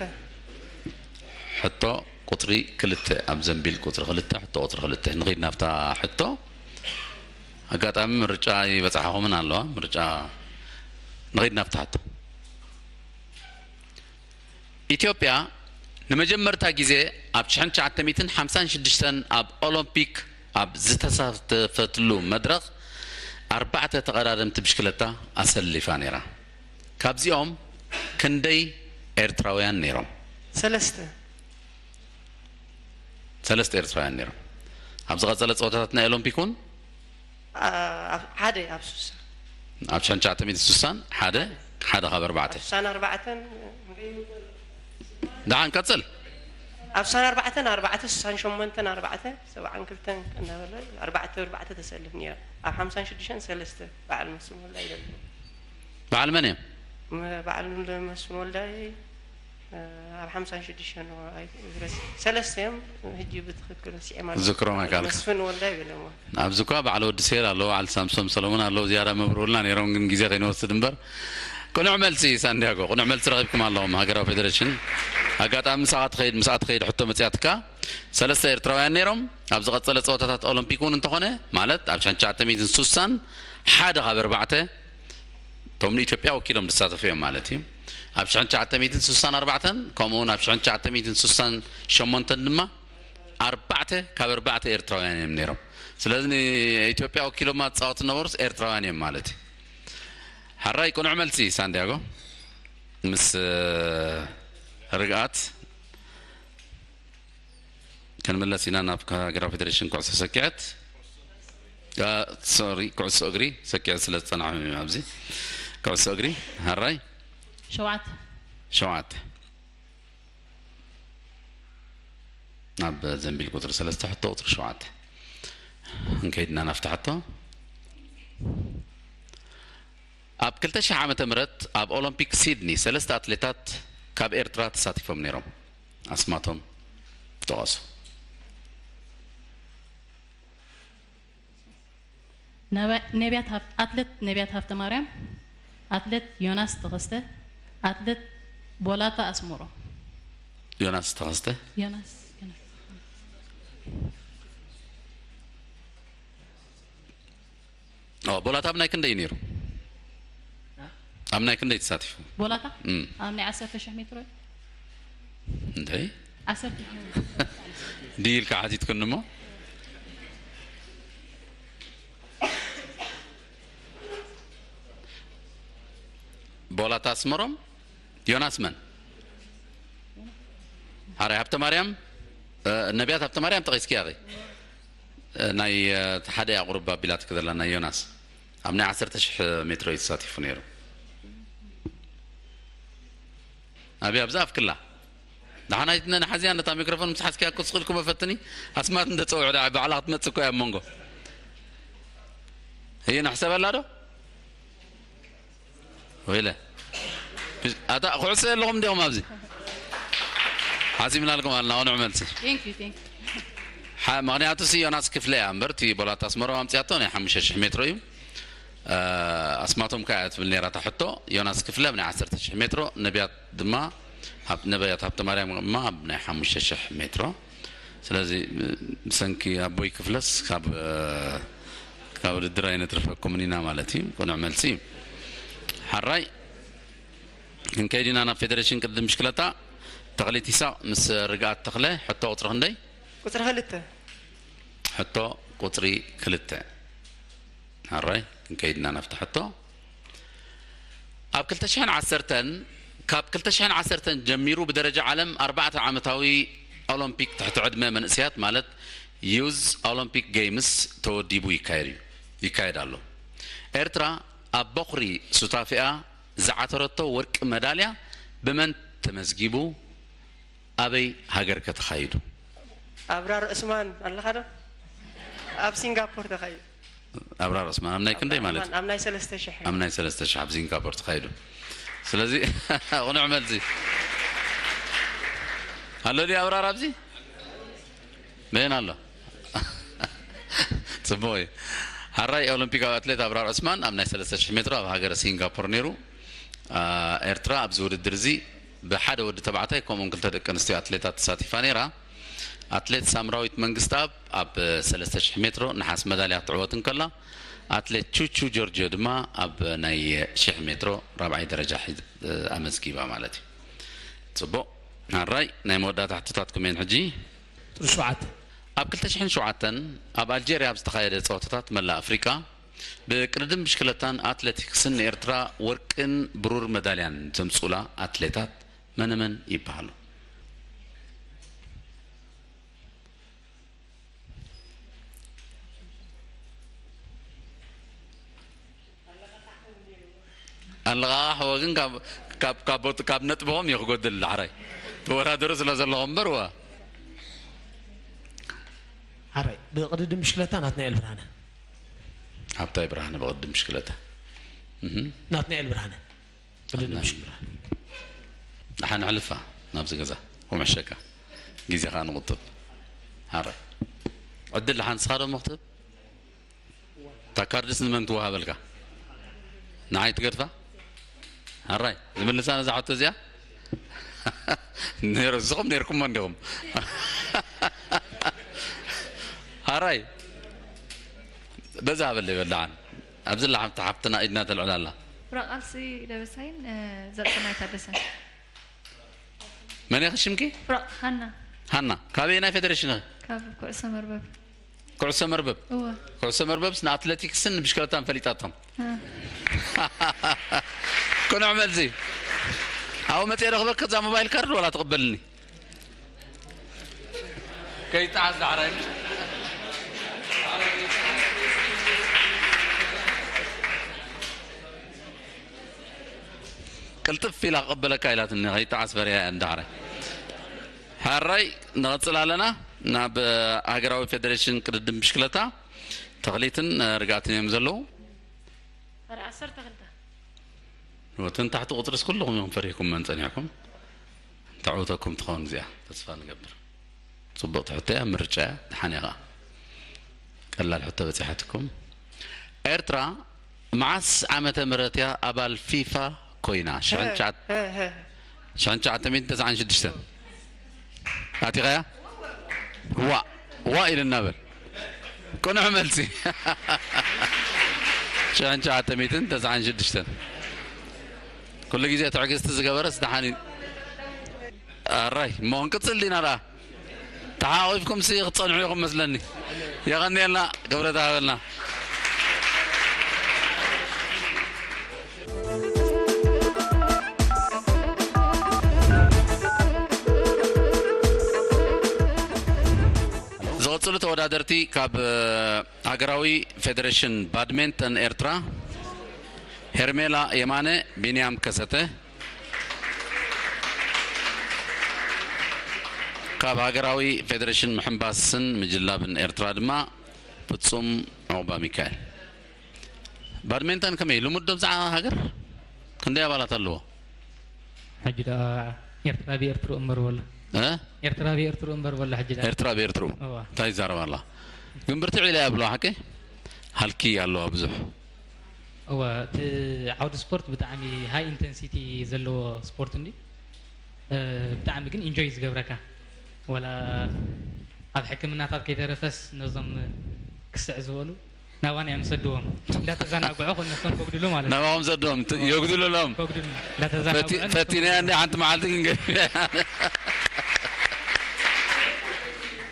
ሕቶ ቁፅሪ ክልተ ኣብ ዘንቢል ቁፅሪ ክልተ ሕቶ ቁፅሪ ክልተ ንኺድ ናብታ ሕቶ። ኣጋጣሚ ምርጫ ይበፅሓኹምን ኣለዋ ምርጫ ንኺድ ናብታ ሕቶ። ኢትዮጵያ ንመጀመርታ ግዜ ኣብ ሽሕን ትሽዓተ ሚእትን ሓምሳን ሽዱሽተን ኣብ ኦሎምፒክ ኣብ ዝተሳተፈትሉ መድረኽ ኣርባዕተ ተቐዳደምቲ ብሽክለታ ኣሰሊፋ ነይራ። ካብዚኦም ክንደይ ኤርትራውያን ነይሮም? ሰለስተ። ሰለስተ ኤርትራውያን ነይሮም። ኣብ ዝቐጸለ ጸወታታት ናይ ኦሎምፒክ እውን ኣ- ኣብ ሓደ ኣብ ሱሳ። ኣብ ሽሕን ትሽዓተ ሚእትን ስሳን ሓደ ሓደ ካብ ኣርባዕተ ኣብ ሱሳን ኣርባዕተን ደሓን ቀጽል። ኣብ ሱሳን ኣርባዕተን ኣርባዕተ ሱሳን ሸሞንተን ኣርባዕተ ሰብዓን ክልተን እናበለ ኣርባዕተ ኣርባዕተ ተሰልፍ ነይረ። ኣብ ሓምሳን ሽዱሽተን ሰለስተ በዓል መስፍን ወልዳይ ይደሉ። በዓል መን እዮም? በዓል መስፍን ወልዳይ ኣብ ሓምሳን ሽዱሽተን ነው። ኣይ፣ ረስ-፣ ሰለስተ እዮም። ሕጂ ብትኽክል ረሲዐ ማለት ዝክሮም ኣይከኣልካ። መስፍን ወልዳይ በለዎ። ኣብዚ እኳ በዓል ወዲ ሴር ኣለዉ፣ በዓል ሳምሶም ሰለሞን ኣለዉ፣ ዝያዳ መብርሁልና ነይሮም፣ ግን ግዜ ከይንወስድ እምበር። ቅኑዕ መልሲ ሳንዲያጎ፣ ቅኑዕ መልሲ ረኺብኩም ኣለኹም። ሃገራዊ ፌዴሬሽን ኣጋጣሚ ምሳኻ ትኸይድ፣ ምስኣ ትኸይድ ሕቶ መፅያትካ። ሰለስተ ኤርትራውያን ነይሮም። ኣብ ዝቐጸለ ጸወታታት ኦሎምፒክ እውን እንተኾነ፣ ማለት ኣብ ሽሕን ትሽዓተ ሚእትን ስሳን ሓደ ካብ ኣርባዕተ እቶም ንኢትዮጵያ ወኪሎም ዝሳተፉ እዮም ማለት እዩ። ኣብ ሽሕን ትሽዓተ ሚእትን ስሳን ኣርባዕተን ከምኡ እውን ኣብ ሽሕን ትሽዓተ ሚእትን ስሳን ሸሞንተን ድማ ኣርባዕተ ካብ ኣርባዕተ ኤርትራውያን እዮም ነይሮም። ስለዚ ንኢትዮጵያ ወኪሎም ዝጻወቱ ዝነበሩስ ኤርትራውያን እዮም ማለት እዩ። ሕራይ ቅኑዕ መልሲ ሳንዲያጎ። ምስ ርግኣት ክንምለስ ኢና ናብ ሃገራዊ ፌዴሬሽን ኩዕሶ ሰኪዐት። ሶሪ፣ ኩዕሶ እግሪ ሰኪዐት ስለ ዝጸናሑ እዮም ኣብዚ። ኩዕሶ እግሪ። ሕራይ ሸውዓተ ሸውዓተ ናብ ዘንቢል ቁፅሪ ሰለስተ ሕቶ ቁፅሪ ሸውዓተ። እንከይድና ናብቲ ሕቶ። ኣብ ክልተ ሽሕ ዓመተ ምህረት ኣብ ኦሎምፒክ ሲድኒ ሰለስተ ኣትሌታት ካብ ኤርትራ ተሳቲፎም ነይሮም። ኣስማቶም ጥቐሱ። ነባ- ነቢያት ሃብ- ኣትሌት ነቢያት ሃብተማርያም፣ ኣትሌት ዮናስ ተኸስተ፣ ኣትሌት ቦላታ ኣስመሮም። ዮናስ ተኸስተ። ዮናስ ዮናስ ኦ፣ ቦላታ ኣብ ናይ ክንደይ ነይሩ? ኣብ ናይ ክንደይ ተሳቲፉ? ቦላታ እም። ኣብ ናይ ዓሰርተ ሽሕ ሜትሮ እዩ። እንታይ ዓሰርተ ሽሕ ሜትሮ። ድዩ ኢልካ ሓቲትኩኒ እሞ። ቦላታ ኣስመሮም። ዮናስ መን? ሓራይ ሃብተ ማርያም። ነቢያት ሃብተ ማርያም ጠቒስኪ ያኺ። ናይ ሓደ ኣቑርብ ኣቢላትክ ዘላ ናይ ዮናስ ኣብ ናይ ዓሰርተ ሽሕ ሜትሮ እዩ ተሳቲፉ ነይሩ። ኣብያ ኣብዛ ኣፍክላ። ደሓናይትነ ንሓዝያ ነታ ሚክሮፎን ምስ ሓዝኪያ ክትስቕልኩ መፈትኒ ኣስማት እንደ ጸውዕ ደኣ ባዕላ ክትመጽእ እኮ እያ ኣብ መንጎ። እየ ንሕሰበላ ዶ? ወይለ ኣታ ኩዕሶ የለኹም እንዲኹም ኣብዚ ሓሲብናልኩም ኣልና ቅኑዕ መልሲ። Thank you, thank you. ሓ- ምክንያቱ ሲ ዮናስ ክፍለ እያ እምበር እቲ ቦላት ኣስመሮም ኣምፅያቶ ናይ ሓሙሽተ ሽሕ ሜትሮ እዩ። ኣስማቶም ከ እያ ትብል ነይራ እታ ሕቶ። ዮናስ ክፍለ ኣብ ናይ ዓሰርተ ሽሕ ሜትሮ፣ ነቢያት ድማ ሃብ- ነቢያት ሃብተ ማርያም ድማ ኣብ ናይ ሓሙሽተ ሽሕ ሜትሮ። ስለዚ ብሰንኪ ኣቦይ ክፍለስ ካብ ካብ ውድድር ኣይነትርፈኩምን ኢና ማለት እዩ። ቅኑዕ መልሲ እዩ። ሓራይ ክንከይድ ኢና ናብ ፌዴሬሽን ቅድድም ብሽክለታ። ተኽሊት ይሳቕ ምስ ርግኣት ተኽለ። ሕቶ ቁፅሪ ክንደይ? ቁፅሪ ክልተ። ሕቶ ቁፅሪ ክልተ። ሓራይ ክንከይድ ኢና ናብቲ ሕቶ። ኣብ ክልተ ሽሕን ዓሰርተን ካብ ክልተ ሽሕን ዓሰርተን ጀሚሩ ብደረጃ ዓለም ኣርባዕተ ዓመታዊ ኦሎምፒክ ትሕቲ ዕድመ መንእሰያት ማለት ዩዝ ኦሎምፒክ ጌምስ ተወዲቡ ይካየድ እዩ ይካየድ ኣሎ። ኤርትራ ኣብ በኹሪ ሱታፌኣ ዝዓተረቶ ወርቂ መዳልያ ብመን ተመዝጊቡ? ኣበይ ሃገር ከ ተኻይዱ? ኣብራር ዑስማን ኣለኻ ዶ? ኣብ ሲንጋፖር ተኻይዱ። ኣብራር ዑስማን ኣብ ናይ ክንደይ ማለት እዩ? ኣብ ናይ ሰለስተ ሽሕ። ኣብ ናይ ሰለስተ ሽሕ ኣብ ሲንጋፖር ተኻይዱ። ስለዚ ቅኑዕ መልሲ ኣሎ ድዩ ኣብራር ኣብዚ? በየን ኣሎ? ጽቡቕ እዩ። ሓራይ ኦሎምፒካዊ ኣትሌት ኣብራር ዑስማን ኣብ ናይ ሰለስተ ሽሕ ሜትሮ ኣብ ሃገረ ሲንጋፖር ነይሩ። ኤርትራ ኣብዚ ውድድር እዚ ብሓደ ወዲ ተባዕታይ ከምኡውን ክልተ ደቂ ኣንስትዮ ኣትሌታት ተሳቲፋ ነይራ። ኣትሌት ሳምራዊት መንግስተኣብ ኣብ ሰለስተ ሽሕ ሜትሮ ነሓስ መዳልያ ክትዕወት እንከላ፣ ኣትሌት ቹቹ ጆርጅዮ ድማ ኣብ ናይ ሽሕ ሜትሮ ራብዓይ ደረጃ ሒዝ- ኣመዝጊባ ማለት እዩ። ጽቡቕ። ሓራይ ናይ መወዳእታ ሕቶታትኩም እየን ሕጂ። ቁፅሪ ሸውዓተ። ኣብ ክልተ ሽሕን ሸውዓተን ኣብ ኣልጀርያ ኣብ ዝተኻየደ ጸወታታት መላእ ኣፍሪቃ ብቅድድም ብሽክለታን ኣትሌቲክስን ንኤርትራ ወርቅን ብሩር መዳልያን ዘምጽኡላ ኣትሌታት መነመን ይበሃሉ? ኣለቓቕሓ ግን ካብ ካብ ካብ ቦት- ካብ ነጥብኹም እዩ ክጎድል ዳሕራይ ትወዳደሩ ስለ ዘለኹም እምበር ዋ ሓራይ ብቅድድም ብሽክለታ ናትናኤል ብርሃነ። ሃብታይ ብርሃነ ብቅድድም ብሽክለታ። እህ። ናትናኤል ብርሃነ። ቅድድም ብሽክለታ። ደሓን ኣሕልፋ። ናብዚ ገዛ ክምሕሸካ፣ ግዜ ከዓ ንቁጥብ። ሓራይ ዕድል ሓንስኻ ዶ መክትብ? እታ ካርድስ ንመን ትወሃበልካ? ንዓይ ትገድፋ? ሓራይ ዝምልሳ ነዛ ሕቶ እዚኣ? ነይሩ፣ ንስኹም ነይርኩሞ እንዲኹም። ሓራይ በዛ በለ ይበልዓን። ኣብዚ ላ ሓብቲ ሓፍትና ኢድና ተልዕል ኣላ። ፍረ ቃልሲ ደበሳይን፣ እ፣ ዘርሰናይ ታደሰን። መን ኢኺ ሽምኪ? ፍረ ሃና። ሃና። ካበየናይ ፌደሬሽን ኢኺ? ካብ ኩዕሶ መርበብ። ኩዕሶ መርበብ? እወ። ኩዕሶ መርበብስ ንኣትሌቲክስን ንብሽክለታን ፈሊጣቶም። እ። ቅኑዕ መልሲ። ኣብኡ መፅየ ረኽበካ እዛ ሞባይል ካርድ ዋላ ትቕበልኒ? ከይጠዓስ ዳሕራይ። ቅልጥፍ ኢላ ክቕበለካ ኢላትኒ፣ ከይጠዓስ ፈሪሃ እያ እንዳሕራይ። ሓራይ ንቐጽል ኣለና። ናብ ሃገራዊ ፌደሬሽን ቅድድም ብሽክለታ ተኽሊትን ርግኣትን እዮም ዘለዉ። ኣረ ዓሰርተ ክልተ። እተን ታሕቲ ቁጽርስ ኩልኹም ኢኹም ፈሪህኩመን ጸኒሕኩም። ተዕውተኩም ትኸውን እዚኣ፣ ተስፋ ንገብር። ጽቡቕቲ ሕቶ እያ፣ ምርጫ እያ፣ ደሓን እያ ኸኣ። ቀላል ሕቶ በጺሓትኩም። ኤርትራ መዓስ ዓመተ ምህረት እያ ኣባል ፊፋ ኮይና? ሽሕን ትሽዓተ፣ ሀ፣ ሀ፣ ሀ። ሽሕን ትሽዓተ ሚእትን ተስዓን ሽዱሽተን። ኣቲኻያ? ዋ፣ ዋ ኢልና በል። ቅኑዕ መልሲ። ሽሕን ትሽዓተ ሚእትን ተስዓን ሽዱሽተን። ኩሉ ግዜ ትዕግስቲ ዝገበረስ ደሓን እዩ። ኣራይ፣ እሞ ክንቅጽል ዲና ደኣ? ተሓቋቒፍኩም ሲ ክትጸንሑ ኢኹም መስለኒ። የቐንየልና፣ ክብረት ይሃበልና። ዝቐጽሉ ተወዳደርቲ ካብ ሃገራዊ ፌደሬሽን ባድሜንተን ኤርትራ፣ ሄርሜላ የማነ፣ ቢንያም ከሰተ። ካብ ሃገራዊ ፌደሬሽን ምሕንባስን ምጅላብን ኤርትራ ድማ ፍጹም ዑቕባሚካኤል። ባድሜንተን ከመይ ልሙድ ዶ ብዛዕባ ሃገር? ክንደይ ኣባላት ኣለዎ? ሕጂ ደኣ ኤርትራ ብኤርትርኡ እምበር በሎ። እ? ኤርትራ ብኤርትርኡ እምበር በሎ ሕጂ ደኣ። ኤርትራ ብኤርትርኡ። እዋ። እንታይ ይዛረብ ኣላ? ግን ብርትዕ ኢለ እያ ብሎ ሓቂ? ሃልኪ ኣለዋ ብዙሕ። እዋ፣ እቲ ዓውዲ ስፖርት ብጣዕሚ ሃይ ኢንተንሲቲ ዘለዎ ስፖርት እንዲ። እ፣ ብጣዕሚ ግን ኢንጆይ ዝገብረካ። ወላ ኣብ ሕክምናታት ከይተረፈስ ነዞም ክስዕ ዝበሉ ናባና እዮም ዝሰድዎም። እንዳተዘናግዑ ኮን ነፍሶም ከጉድሉ ማለት እዩ። ናባኹም ሰድዎም፣ ት-፣ የጉድሉሎም። ከጉድሉ። እንዳተዘናግዑ ፈቲ-፣ ነፍሶም ፈቲነያ እንዲ ሓንቲ መዓልቲ ክንገድፍ።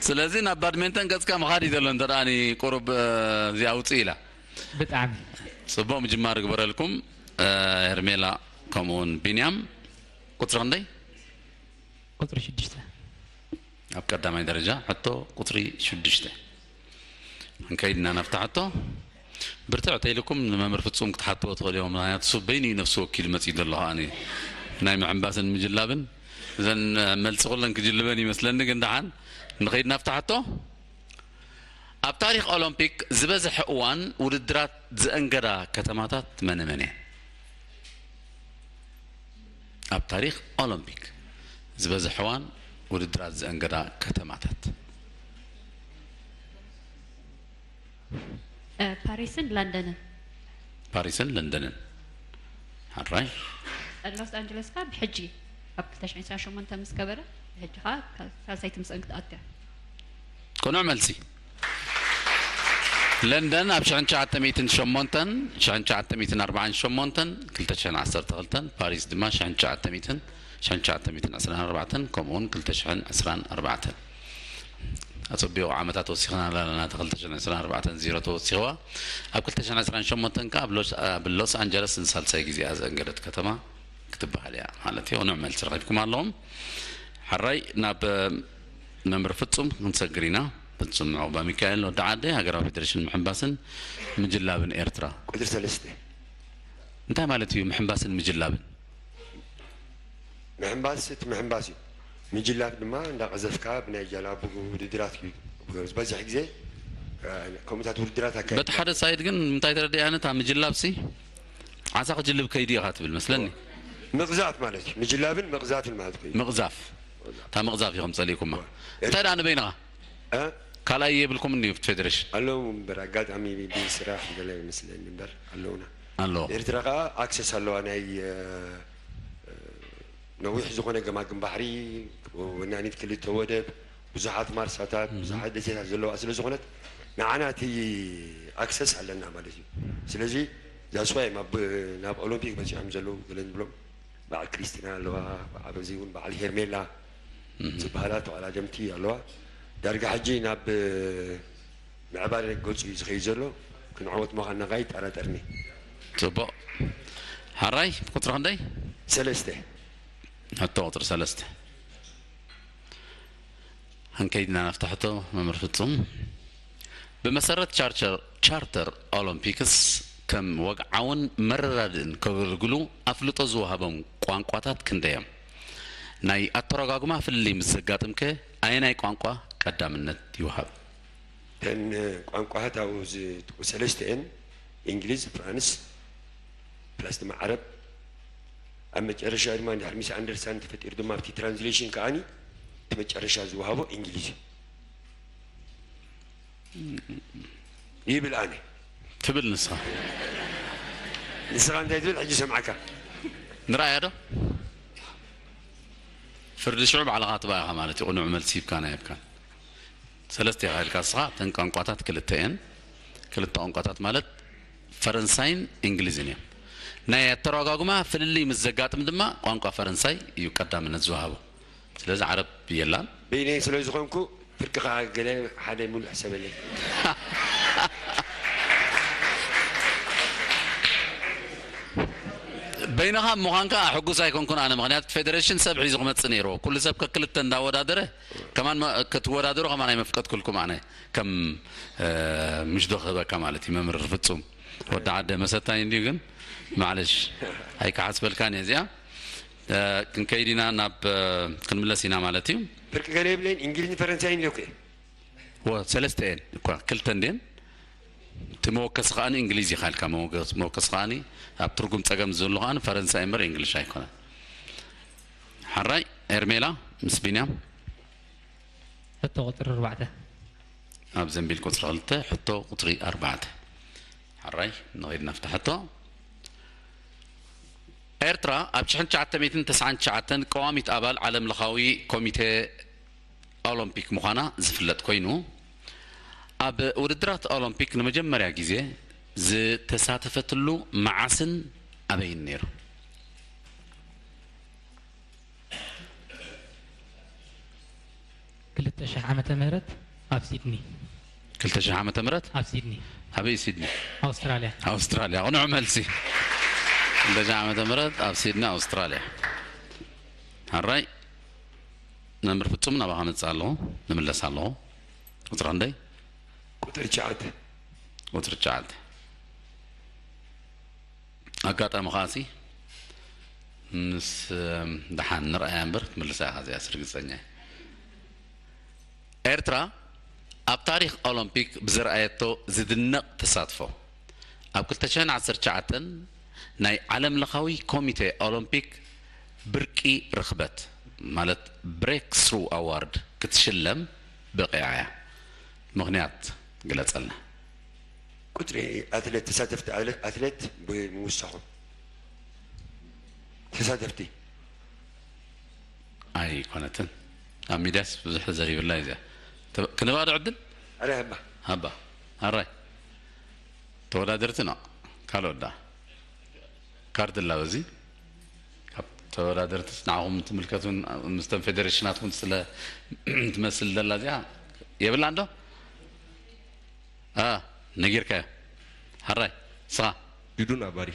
ስለዚ ናብ ባድሜንተን ገጽካ ምኻድ እዩ ዘሎ፣ እንተ ደኣ ቁሩብ፣ እ፣ እዚኣ ውጽእ ኢላ። ብጣዕሚ። ጽቡቕ ምጅማር ይግበረልኩም፣ እ፣ ሄርሜላ ከምኡውን ቢንያም። ቁጽሪ ክንደይ? ቁጽሪ ሽዱሽተ። ኣብ ቀዳማይ ደረጃ ሕቶ ቁጽሪ ሽዱሽተ። ክንከይድ ኢና ናብታ ሕቶ። ብርትዕ ተይልኩም ንመምህር ፍጹም ክትሓትዎ ትኽእሉ ኢኹም። ምኽንያቱ እሱ በይኑ እዩ ነፍሲ ወኪሉ መጺኡ ዘሎ። ከኣ ናይ ምሕንባስን ምጅላብን እዘን መልሲ ኩለን ክጅልበን ይመስለኒ። ግን ደሓን ንኸይድ ናብታ ሕቶ። ኣብ ታሪኽ ኦሎምፒክ ዝበዝሐ እዋን ውድድራት ዘእንገዳ ከተማታት መነ መን እየን? ኣብ ታሪኽ ኦሎምፒክ ዝበዝሐ እዋን ውድድራት ዘእንገዳ ከተማታት። እ፣ ፓሪስን ለንደንን። ፓሪስን ለንደንን። ሓራይ። ሎስ ኣንጀለስ ከኣ ብሕጂ ኣብ ክልተ ሽሕን ዕስራን ሸሞንተ ምስ ከበረ፣ ብሕጂ ከኣ ካብ ሳልሳይቲ ምስአን ክትኣቱ እያ። ቅኑዕ መልሲ። ለንደን ኣብ ሽሕን ትሽዓተ ሚእትን ሸሞንተን፣ ሽሕን ትሽዓተ ሚእትን ኣርባዓን ሸሞንተን፣ ክልተ ሽሕን ዓሰርተ ክልተን፣ ፓሪስ ድማ ሽሕን ትሽዓተ ሚእትን፣ ሽሕን ትሽዓተ ሚእትን ዕስራን ኣርባዕተን፣ ከምኡውን ክልተ ሽሕን ዕስራን ኣርባዕተን። ኣጸቢቑ ዓመታት ወሲኽና ኣለና። እታ ክልተ ሽሕን ዕስራን ኣርባዕተን ዚሮ ተወሲኽዋ። ኣብ ክልተ ሽሕን ዕስራን ሸሞንተን ከኣ ኣብ ሎስ-፣ ኣብ ሎስ ኣንጀለስ ንሳልሳይ ግዜኣ ዘእንገደት ከተማ ክትበሃል እያ ማለት እዩ። ቅኑዕ መልሲ ረኺብኩም ኣለኹም። ሓራይ ናብ መምህር ፍጹም ክንሰግር ኢና። ፍጹም ዑቕባሚካኤል ወዲ ዓደይ፣ ሃገራዊ ፌደሬሽን ምሕንባስን ምጅላብን ኤርትራ። ቁጽሪ ሰለስተ። እንታይ ማለት እዩ ምሕንባስን ምጅላብን? ምሕንባስ እቲ ምሕንባስ እዩ። ምጅላብ ድማ እንዳቐዘፍካ ብናይ ጃላቡ ውድድራት እዩ። ዝበዝሕ ግዜ፣ እ፣ ከምኡታት ውድድራት ኣካይድካ። በቲ ሓደ ሳይድ ግን እንታይ ተረዲኣኒ፣ እታ ምጅላብ ሲ ዓሳ ክጅልብ ከይዱ ኢኻ ትብል መስለኒ። ምቕዛፍ ማለት እዩ። ምጅላብን ምቕዛፍን ማለት ኮይኑ። ምቕዛፍ። እታ ምቕዛፍ ኢኹም ጸሊእኩማ። እንታይ ደኣ ንበይንኻ? እ? ካልኣይ የብልኩምን ድዩ ኣብቲ ፌደሬሽን? ኣለዉ እምበር፣ ኣጋጣሚ ብስራሕ ገለ ይመስለኒ እምበር ኣለዉና። ኣለዉ። ኤርትራ ከኣ ኣክሰስ ኣለዋ፣ ናይ፣ እ፣ እ፣ ነዊሕ ዝኾነ ገማግም ባሕሪ፣ ወናኒት ክልተ ወደብ፣ ብዙሓት ማርሳታት፣ ብዙሓት ደሴታት ዘለዋ ስለ ዝኾነት፣ ንዓና እቲ ኣክሰስ ኣለና ማለት እዩ። ስለዚ that's why ናብ፣ ናብ ኦሎምፒክ በጺሖም ዘለዉ ገለ ንብሎም፣ በዓል ክሪስቲና ኣለዋ፣ ኣብዚ እውን በዓል ሄርሜላ ዝበሃላ ተቐዳደምቲ ኣለዋ። ዳርጋ ሕጂ ናብ ምዕባለ ገጹ እዩ ዝኸይድ ዘሎ። ክንዕወት ምዃንና ከኣ ይጠራጠርኒ። ጽቡቕ። ሓራይ፣ ቁጽሪ ክንደይ? ሰለስተ። ሕቶ ቁጽሪ ሰለስተ። ክንከይድ ኢና ናብቲ ሕቶ፣ መምህር ፍጹም። ብመሰረት ቻርቸር፣ ቻርተር ኦሎምፒክስ ከም ወግዓውን መረዳድእን ከገልግሉ ኣፍልጦ ዝወሃቦም ቋንቋታት ክንደይ እዮም? ናይ ኣተረጓጉማ ፍልልይ ምስ ዘጋጥምከ ኣየናይ ቋንቋ ቀዳምነት ይወሃብ? እተን ቋንቋታት ኣብኡ ዝጥቁ ሰለስተ እየን፣ እንግሊዝ፣ ፍራንስ፣ ፕላስ ድማ ዓረብ። ኣብ መጨረሻ ድማ እንድሕር ሚስ ኣንደርስታንድ ተፈጢሩ ድማ ኣብቲ ትራንስሌሽን ከኣኒ እቲ መጨረሻ ዝወሃቦ እንግሊዝ እዩ ይብል ኣነ። ትብል ንስኻ። ንስኻ እንታይ ትብል? ሕጂ ሰምዓካ። ንረኣያ ዶ? ፍርዲ ሽዑ ባዕልኻ ትበኣኻ ማለት እዩ። ቅኑዕ መልሲ ሂብካን ኣይብካን። ሰለስተ ኢኻ ኢልካ ንስኻ፣ እተን ቋንቋታት ክልተ እየን። ክልተ ቋንቋታት ማለት ፈረንሳይን እንግሊዝን እዮም። ናይ ኣተረጓጉማ ፍልልይ ምስ ዘጋጥም ድማ ቋንቋ ፈረንሳይ እዩ ቀዳምነት ዝወሃቦ። ስለዚ ዓረብ የላን። በይነይ ስለ ዝኾንኩ ፍርቅኻ ገለ ሓደ ሙሉእ ሕሰበለይ። በይንኻ ምዃንካ ሕጉስ ኣይኮንኩን ኣነ፣ ምኽንያቱ ፌደሬሽን ሰብ ሒዙ ክመጽእ ነይርዎ። ኩሉ ሰብ ከክልተ እንዳወዳደረ ከማን መ-፣ ክትወዳደሩ ከማን ኣይመፍቀድኩልኩም ኣነ፣ ከም፣ እ፣ ምሽዶ ክህበካ ማለት እዩ። መምህር ፍጹም ወዲ ዓደ መሰታይ እንድዩ፣ ግን ማዕለሽ ኣይከሓስበልካን እየ እዚኣ። እ፣ ክንከይድ ኢና ናብ፣ እ፣ ክንምለስ ኢና ማለት እዩ። ፍርቂ ገለ የብለይን፣ እንግሊዝን ፈረንሳይን ኢለኩ እየ። ወ-፣ ሰለስተ እየን እኳ፣ ክልተ እንድየን። እቲ መወከሲ ከኣኒ እንግሊዝ ኢኻ ኢልካ፣ መወገ-፣ መወከሲ ከኣኒ ኣብ ትርጉም ጸገም ዘሎ ከኣኒ ፈረንሳይ እምበር እንግሊሽ ኣይኮነን። ሓራይ ኤርሜላ ምስ ቢንያም። ሕቶ ቁጽሪ ኣርባዕተ። ኣብ ዘንቢል ቁጽሪ ክልተ፣ ሕቶ ቁጽሪ ኣርባዕተ። ሓራይ፣ ንኸይድ ናብታ ሕቶ። ኤርትራ ኣብ ሽሕን ትሽዓተ ሚእትን ተስዓን ትሽዓተን ቀዋሚት ኣባል ዓለምለኻዊ ኮሚቴ ኦሎምፒክ ምዃና ዝፍለጥ ኮይኑ፣ ኣብ ውድድራት ኦሎምፒክ ንመጀመርያ ግዜ ዝተሳተፈትሉ መዓስን ኣበይን ነይሩ? ክልተ ሽሕ ዓመተ ምህረት ኣብ ሲድኒ። ክልተ ሽሕ ዓመተ ምህረት? ኣብ ሲድኒ። ኣበይ ሲድኒ? ኣውስትራልያ። ኣውስትራልያ። ቅኑዕ መልሲ። ክልተ ሽሕ ዓመተ ምህረት ኣብ ሲድኒ ኣውስትራልያ። ሓራይ መምህር ፍጹም ናባኻ መጽእ ኣለኹ፣ ንምለስ ኣለኹ። ቁጽሪ ክንደይ? ቁጽሪ ትሽዓተ። ቁጽሪ ትሽዓተ። ኣጋጣሚ ከኣሲ ምስ፣ እም፣ ደሓን ንርኣያ እምበር ክትምልሳ ኢኻ እዚኣስ ርግጸኛ እየ። ኤርትራ ኣብ ታሪኽ ኦሎምፒክ ብዘርኣየቶ ዝድነቕ ተሳትፎ፣ ኣብ ክልተ ሽሕን ዓሰርተ ትሽዓተን ናይ ዓለምለኻዊ ኮሚቴ ኦሎምፒክ ብርቂ ርኽበት ማለት ብሬክስሩ ኣዋርድ ክትሽለም በቒዓ እያ። ምኽንያት ግለጸልና። ቁጽሪ ኣትሌት፣ ተሳተፍቲ ኣትሌት፣ ኣትሌት ብምውሳኹ ተሳተፍቲ ኣይኮነትን። ኣብ ሚድያስ ብዙሕ ተዘሪብላ እዩ እዚኣ። ተ-፣ ክንባ ዶ ዕድል? ኣረ፣ ሃባ። ሃባ። ኣራይ። ተወዳደርቲ ነው። ካልኦት ዳ? ካርድ ኣላ በዚ። ካብ ተወዳደርትስ ንዓኹም ትምልከቱን ምስቶም ፌደሬሽናትኩም ስለ ትመስል ዘላ እዚኣ የብላን ዶ? አ፣ ነጊርካዮ። ሓራይ፣ ስኻ? ሽዱን ኣባዲ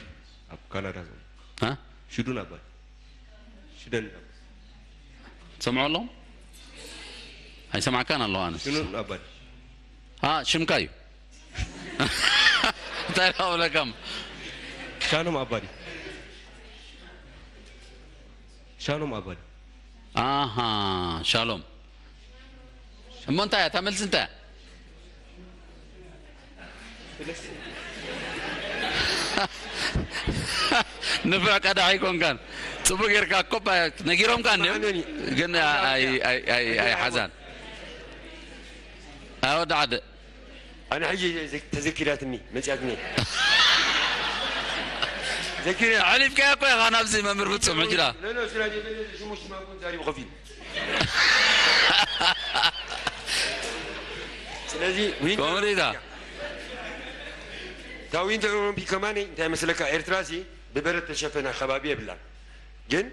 ኣብ ካናዳ ዘሎ። አ? ሽዱን ኣባዲ። ሽደን። ትሰምዖ ኣለኹም? ኣይሰማዕካን ኣለኹ ኣነስ። ሽዱን ኣባዲ። አ፣ ሽምካ እዩ። እንታይ ደኣ ክብለካ እሞ? ሻሎም ኣባዲ። ሻሎም ኣባዲ። ኣሃ፣ ሻሎም። እሞ እንታይ እያ? እታ መልሲ እንታይ እያ? ንፍዕ ቀዳሕ ኣይኮንካን። ጽቡቅ ጌርካ እኮ ባ-፣ ነጊሮምካ እንድዮም። ኣነኒ። ግን ኣይ-፣ ኣይ-፣ ኣይ-፣ ኣይ-፣ ኣይሓዛን። ኣወዳዕደ። ኣነ ሕጂ ዘ-፣ ተዘኪራትኒ፣ መጽያትኒ። ዘኪረ። ኣሕሊፍካያ እኮ ኢኻ ናብዚ መምህር ፍጹም ሕጂ ደኣ። ኖ፣ ኖ፣ ስራ ጀበለ ሽሙ ሽማ እኮ ዛሪቡ ከፊል። ስለዚ ዊንተር ከምኡ ሪኢታ። እታ ዊንተር ኦሎምፒክ ከማን እንታይ መስለካ፣ ኤርትራሲ ብበረድ ተሸፈነ ከባቢ የብላን። ግን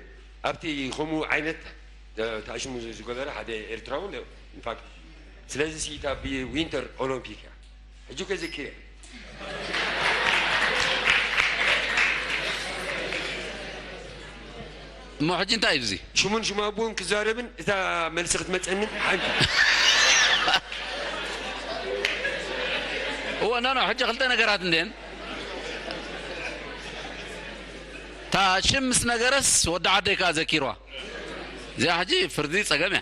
ኣብቲ ከምኡ ዓይነት ተ-፣ ተኣሽሙ ዝገበረ ሓደ ኤርትራዊ ኣሎ። ኢንፋክት ስለዚ ሲ እታ ብዊንተር ኦሎምፒክ እያ። ሕጂ ከዘኪረ። እሞ ሕጂ እንታይ እዩ እዚ? ሽሙን ሽም ኣቦኡን ክዛረብን እታ መልሲ ክትመጸንን ሓንቲ። እወ፣ ኖ፣ ኖ፣ ሕጂ ክልተ ነገራት እንድየን። እታ ሽም ምስ ነገረስ ወዲ ዓደይ ከኣ ዘኪርዋ። እዚኣ ሕጂ ፍርዲ ጸገም እያ።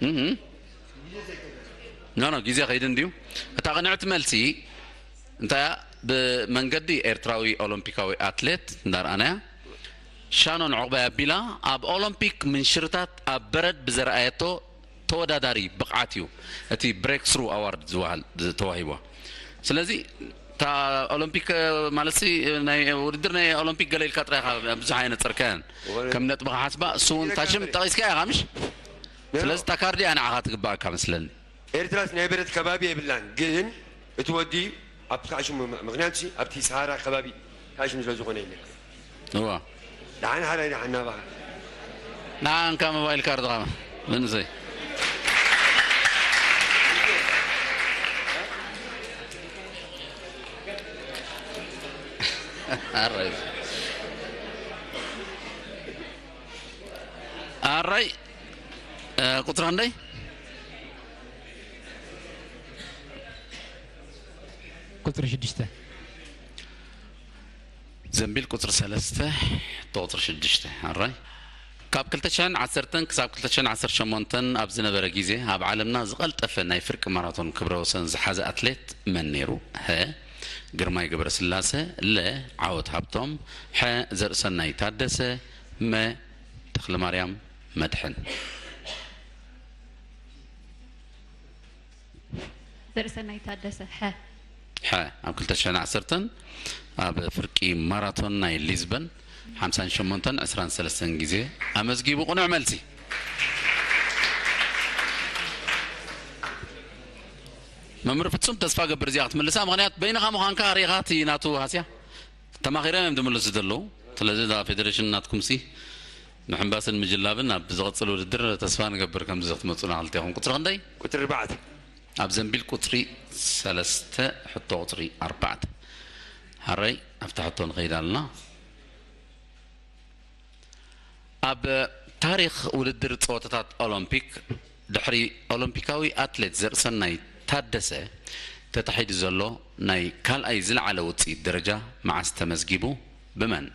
እህ። ኖ፣ ኖ፣ ግዜ ከይዱ እንድዩ። እታ ቅንዕቲ መልሲ እንታይ እያ? ብመንገዲ ኤርትራዊ ኦሎምፒካዊ ኣትሌት እንዳርኣናያ፣ ሻኖን ዑቕባይ ኣቢላ ኣብ ኦሎምፒክ ምንሽርታት ኣብ በረድ ብዘርኣየቶ ተወዳዳሪ ብቕዓት እዩ እቲ ብሬክ ስሩ ኣዋርድ ዝበሃል ተዋሂብዋ። ስለዚ እታ ኦሎምፒክ ማለት ሲ ናይ ውድድር ናይ ኦሎምፒክ ገለ ኢልካ ጥራይ ኢኻ ብዙሕ ኣየነጸርካያን። ወረ-፣ ከም ነጥቢ ክሓስባ እሱ እውን እታ ሽም ጠቒስካ ኢኻ ምሽ? ኖ፣ ኖ። ስለዚ እታ ካርድ እያ ንዓኻ ትግባኣካ መስለኒ። ኤርትራስ ናይ በረድ ከባቢ የብላን፣ ግን እቲ ወዲ ኣብቲ ካሽሙ፣ ምኽንያቱ ሲ ኣብቲ ሰሃራ ከባቢ ካሽሙ ስለ ዝኾነ የለን። እዋ። ደሓን ሓራይ ደሓን ናባኻ። ንዓ እንካ ሞባይል ካርድኻ መንእሰይ። ኣራይ። ኣራይ፣ እ፣ ቁጽሪ ክንደይ? ቁጽሪ ሽዱሽተ። ዘንቢል ቁጽሪ ሰለስተ፣ ሕቶ ቁጽሪ ሽዱሽተ። ኣራይ። ካብ ክልተ ሽሕን ዓሰርተን ክሳብ ክልተ ሽሕን ዓሰርተ ሸሞንተን ኣብ ዝነበረ ግዜ ኣብ ዓለምና ዝቐልጠፈ ናይ ፍርቂ ማራቶን ክብረ ወሰን ዝሓዘ ኣትሌት መን ነይሩ? ሀ፣ ግርማይ ገብረስላሰ፣ ለ፣ ዓወት ሃብቶም፣ ሐ፣ ዘርእሰናይ ታደሰ፣ መ፣ ተኽለማርያም መድሕን። ዘርእሰናይ ታደሰ፣ ሐ። ሐ፣ ኣብ ክልተ ሽሕን ዓሰርተን ኣብ ፍርቂ ማራቶን ናይ ሊዝበን ሓምሳን ሸሞንተን ዕስራን ሰለስተን ግዜ ኣመዝጊቡ። ቅኑዕ መልሲ። መምህር ፍጹም፣ ተስፋ ገብር እዚኣ ክትምልሳ፣ ምኽንያት በይንኻ ምዃንካ ርኢኻ እቲ ናቱ ሃስያ። ተማኺሮም እዮም ዝምልሱ ዘለዉ። ስለዚ እዛ ፌደሬሽን ናትኩምሲ ምሕንባስን ምጅላብን ኣብ ዝቕጽል ውድድር ተስፋ ንገብር ከምዚ ክትመጹና ክልቴኹም። ቁጽሪ ክንደይ? ቁጽሪ ኣርባዕተ። ኣብ ዘንቢል ቁጽሪ ሰለስተ፣ ሕቶ ቁጽሪ ኣርባዕተ። ሓራይ ኣብታ ሕቶ ንኸይድ ኣለና። ኣብ ታሪኽ ውድድር ጸወታታት ኦሎምፒክ፣ ድሕሪ ኦሎምፒካዊ ኣትሌት ዘርእሰናይ ታደሰ ተታሒዙ ዘሎ ናይ ካልኣይ ዝለዓለ ውጽኢት ደረጃ መዓስ ተመዝጊቡ? ብመን?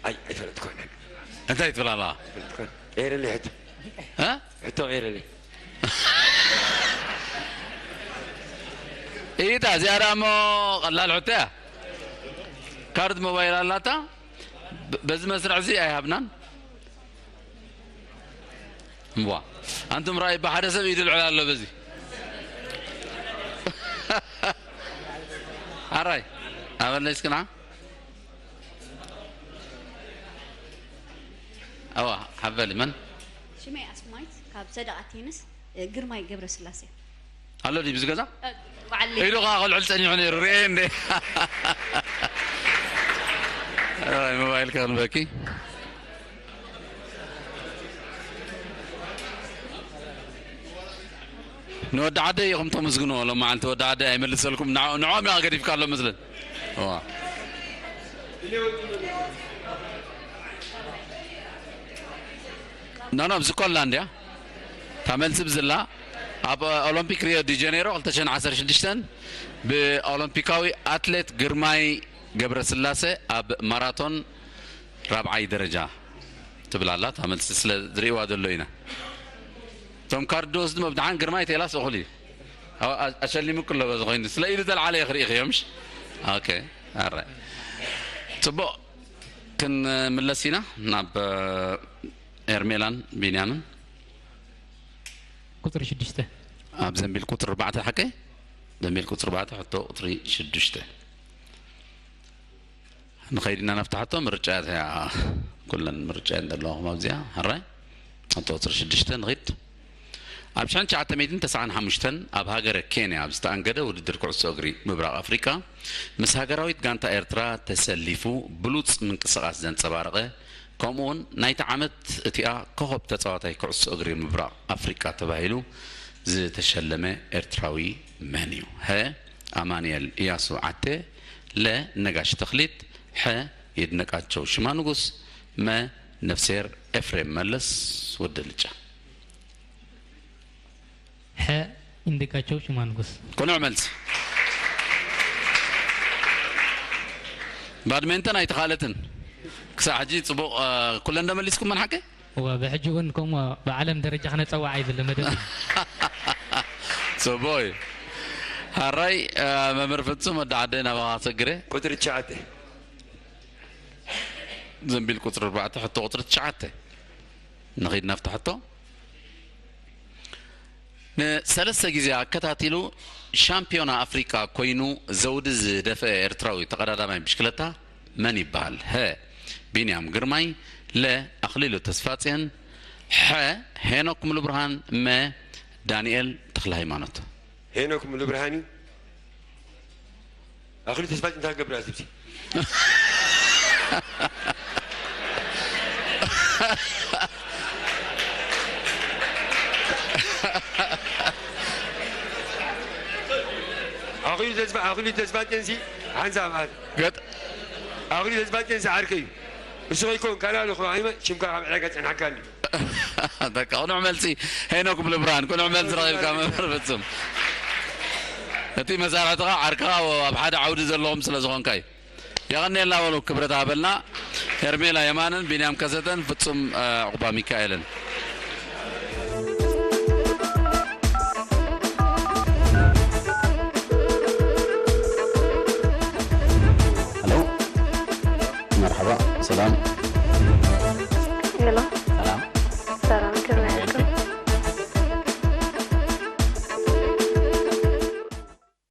ኣይ፣ ኣይፈለጥኩን። እንታይ ትብል ኣላ? ኣይፈለጥኩን። ቀይረለይ ሕቶ። እ? ሕቶ ቀይረለይ። ኢታ፣ እዚኣ ደኣ እሞ ቀላል ሕቶ እያ። ካርድ ሞባይል ኣላታ። ብ-፣ በዚ መስርዕ እዚ ኣይሃብናን። እምቧ፣ ኣንቱም ራእይ ብሓደ ሰብ ኢዱ ልዕል ኣሎ በዚ። ኣራይ፣ ኣበለይ እስክና። ኣዋ፣ ሓበሊ መን? ሽመይ ኣስማይት ካብ ሰደቓ ቴንስ፣ እ፣ ግርማይ ገብረስላሴ። ኣሎ ድዩ ብዚ ገዛ? እ፣ በዓል ኢሉ ኸዓ ክልዕል ጸኒሑ ነይሩ፣ ርእየ እንደ። ኣይ፣ ሞባይል ከኽንበኪ። ንወዲ ዓደይ ኢኹም ተመስግንዎ፣ ሎም መዓልቲ ወዲ ዓደይ ኣይመልሰልኩም፣ ንዕ-፣ ንዕኦም ኢኻ ገዲፍካ ኣሎ መስለን። እዋ። ኖ፣ ኖ፣ ብዚ ኮላ እንድያ። እታ መልሲ ብዝላ ኣብ ኦሎምፒክ ሪዮ ዲ ጀኔሮ ክልተ ሽሕን ዓሰርተ ሽዱሽተን ብኦሎምፒካዊ ኣትሌት ግርማይ ገብረስላሴ ኣብ ማራቶን ራብዓይ ደረጃ ትብል ኣላ። እታ መልሲ ስለ ዝርእይዋ ዘሎ ኢና። እቶም ካርድ ዝወስዱ መብድሓን ግርማይ ቴላስ እኹል እዩ። ኣሸሊሙ ክሎ በዚ ኮይኑ ስለ ኢዱ ተልዓለ ክርኢ እዮም። ኦኬ ኣራይ ጽቡቕ ክንምለስ ኢና ናብ ኤርሜላን ቢንያምን። ቁፅሪ ሽዱሽተ ኣብ ዘንቢል ቁፅሪ ኣርባዕተ ሓቀ ዘንቢል ቁፅሪ ኣርባዕተ ሕቶ ቁፅሪ ሽዱሽተ ንኸይድና ናብቲ ሕቶ ምርጫ እያ። ኩለን ምርጫ እየን ዘለኹም ኣብዚኣ። ሕራይ ሕቶ ቁፅሪ ሽዱሽተ ንኺድ። ኣብ ሽሕን ትሽዓተ ሚእትን ተስዓን ሓሙሽተን ኣብ ሃገረ ኬንያ ኣብ ዝተኣንገደ ውድድር ኩዕሶ እግሪ ምብራቕ ኣፍሪቃ ምስ ሃገራዊት ጋንታ ኤርትራ ተሰሊፉ ብሉጽ ምንቅስቓስ ዘንጸባረቐ ከምኡውን ናይታ ዓመት እቲኣ ኮኸብ ተጻዋታይ ኩዕሶ እግሪ ምብራቕ ኣፍሪቃ ተባሂሉ ዝተሸለመ ኤርትራዊ መን እዩ? ሀ ኣማንኤል እያሱ ዓቴ፣ ለ ነጋሽ ተኽሊት፣ ሐ ይድነቃቸው ሽማንጉስ፣ መ ነፍሴር ኤፍሬም መለስ። ወዲ ልጫ ሐ ይድነቃቸው ሽማንጉስ። ቅኑዕ መልሲ። ባድሜንተን ኣይተኻለትን ክሳዕ ሕጂ ጽቡቕ ኩለን ዶ መሊስኩመን ሓቂ? እወ ብሕጂ እውን ከምኡ ብዓለም ደረጃ ክነፀዋዕ እዩ ዘሎ መደብ እዩ። ጽቡቕ እዩ። ሓራይ መምህር ፍጹም ወዲ ዓደይ ናባኻ ክሰግር እየ። ቁፅሪ ትሽዓተ ዘንቢል ቁፅሪ ኣርባዕተ ሕቶ ቁፅሪ ትሽዓተ ንኺድ ናብቲ ሕቶ። ንሰለስተ ግዜ ኣከታቲሉ ሻምፒዮና ኣፍሪቃ ኮይኑ ዘውዲ ዝደፈአ ኤርትራዊ ተቐዳዳማይ ብሽክለታ መን ይበሃል? ሀ ቢንያም ግርማይ፣ ለ ኣኽሊሉ ተስፋጽዮን፣ ሐ ሄኖክ ሙሉብርሃን፣ መ ዳንኤል ተኽለሃይማኖት። ሄኖክ ሙሉብርሃን እዩ። ኣኽሊሉ ተስፋጽዮን እንታይ ክገብር ኣብዚ? ኣኽሊሉ ተስፋ ኣኽሊሉ ተስፋጽዮንሲ ሓንሳብ ኣት ገጥ ኣኽሊሉ ተስፋጽዮንሲ ዓርከይ እዩ። እሱ ከይከውን ካልእ ኣሎ ክባሂመ ሽምካ ካብ ዕዳጋ ጸንሓካኒ። በቃ ቅኑዕ መልሲ ሄኖክ ሙሉብርሃን ቅኑዕ መልሲ ረኺብካ መምህር ፍጹም። እቲ መሳርሕትኻ ዓርክኻ ኣብ ሓደ ዓውዲ ዘለኹም ስለ ዝኾንካ እዩ። የቐንየልና በሉ ክብረት ኣበልና። ሄርሜላ የማነን ቢንያም ከሰተን ፍጹም ዕቑባ ሚካኤልን። ሄሎ መርሓባ ሰላም ሄሎ ሰላም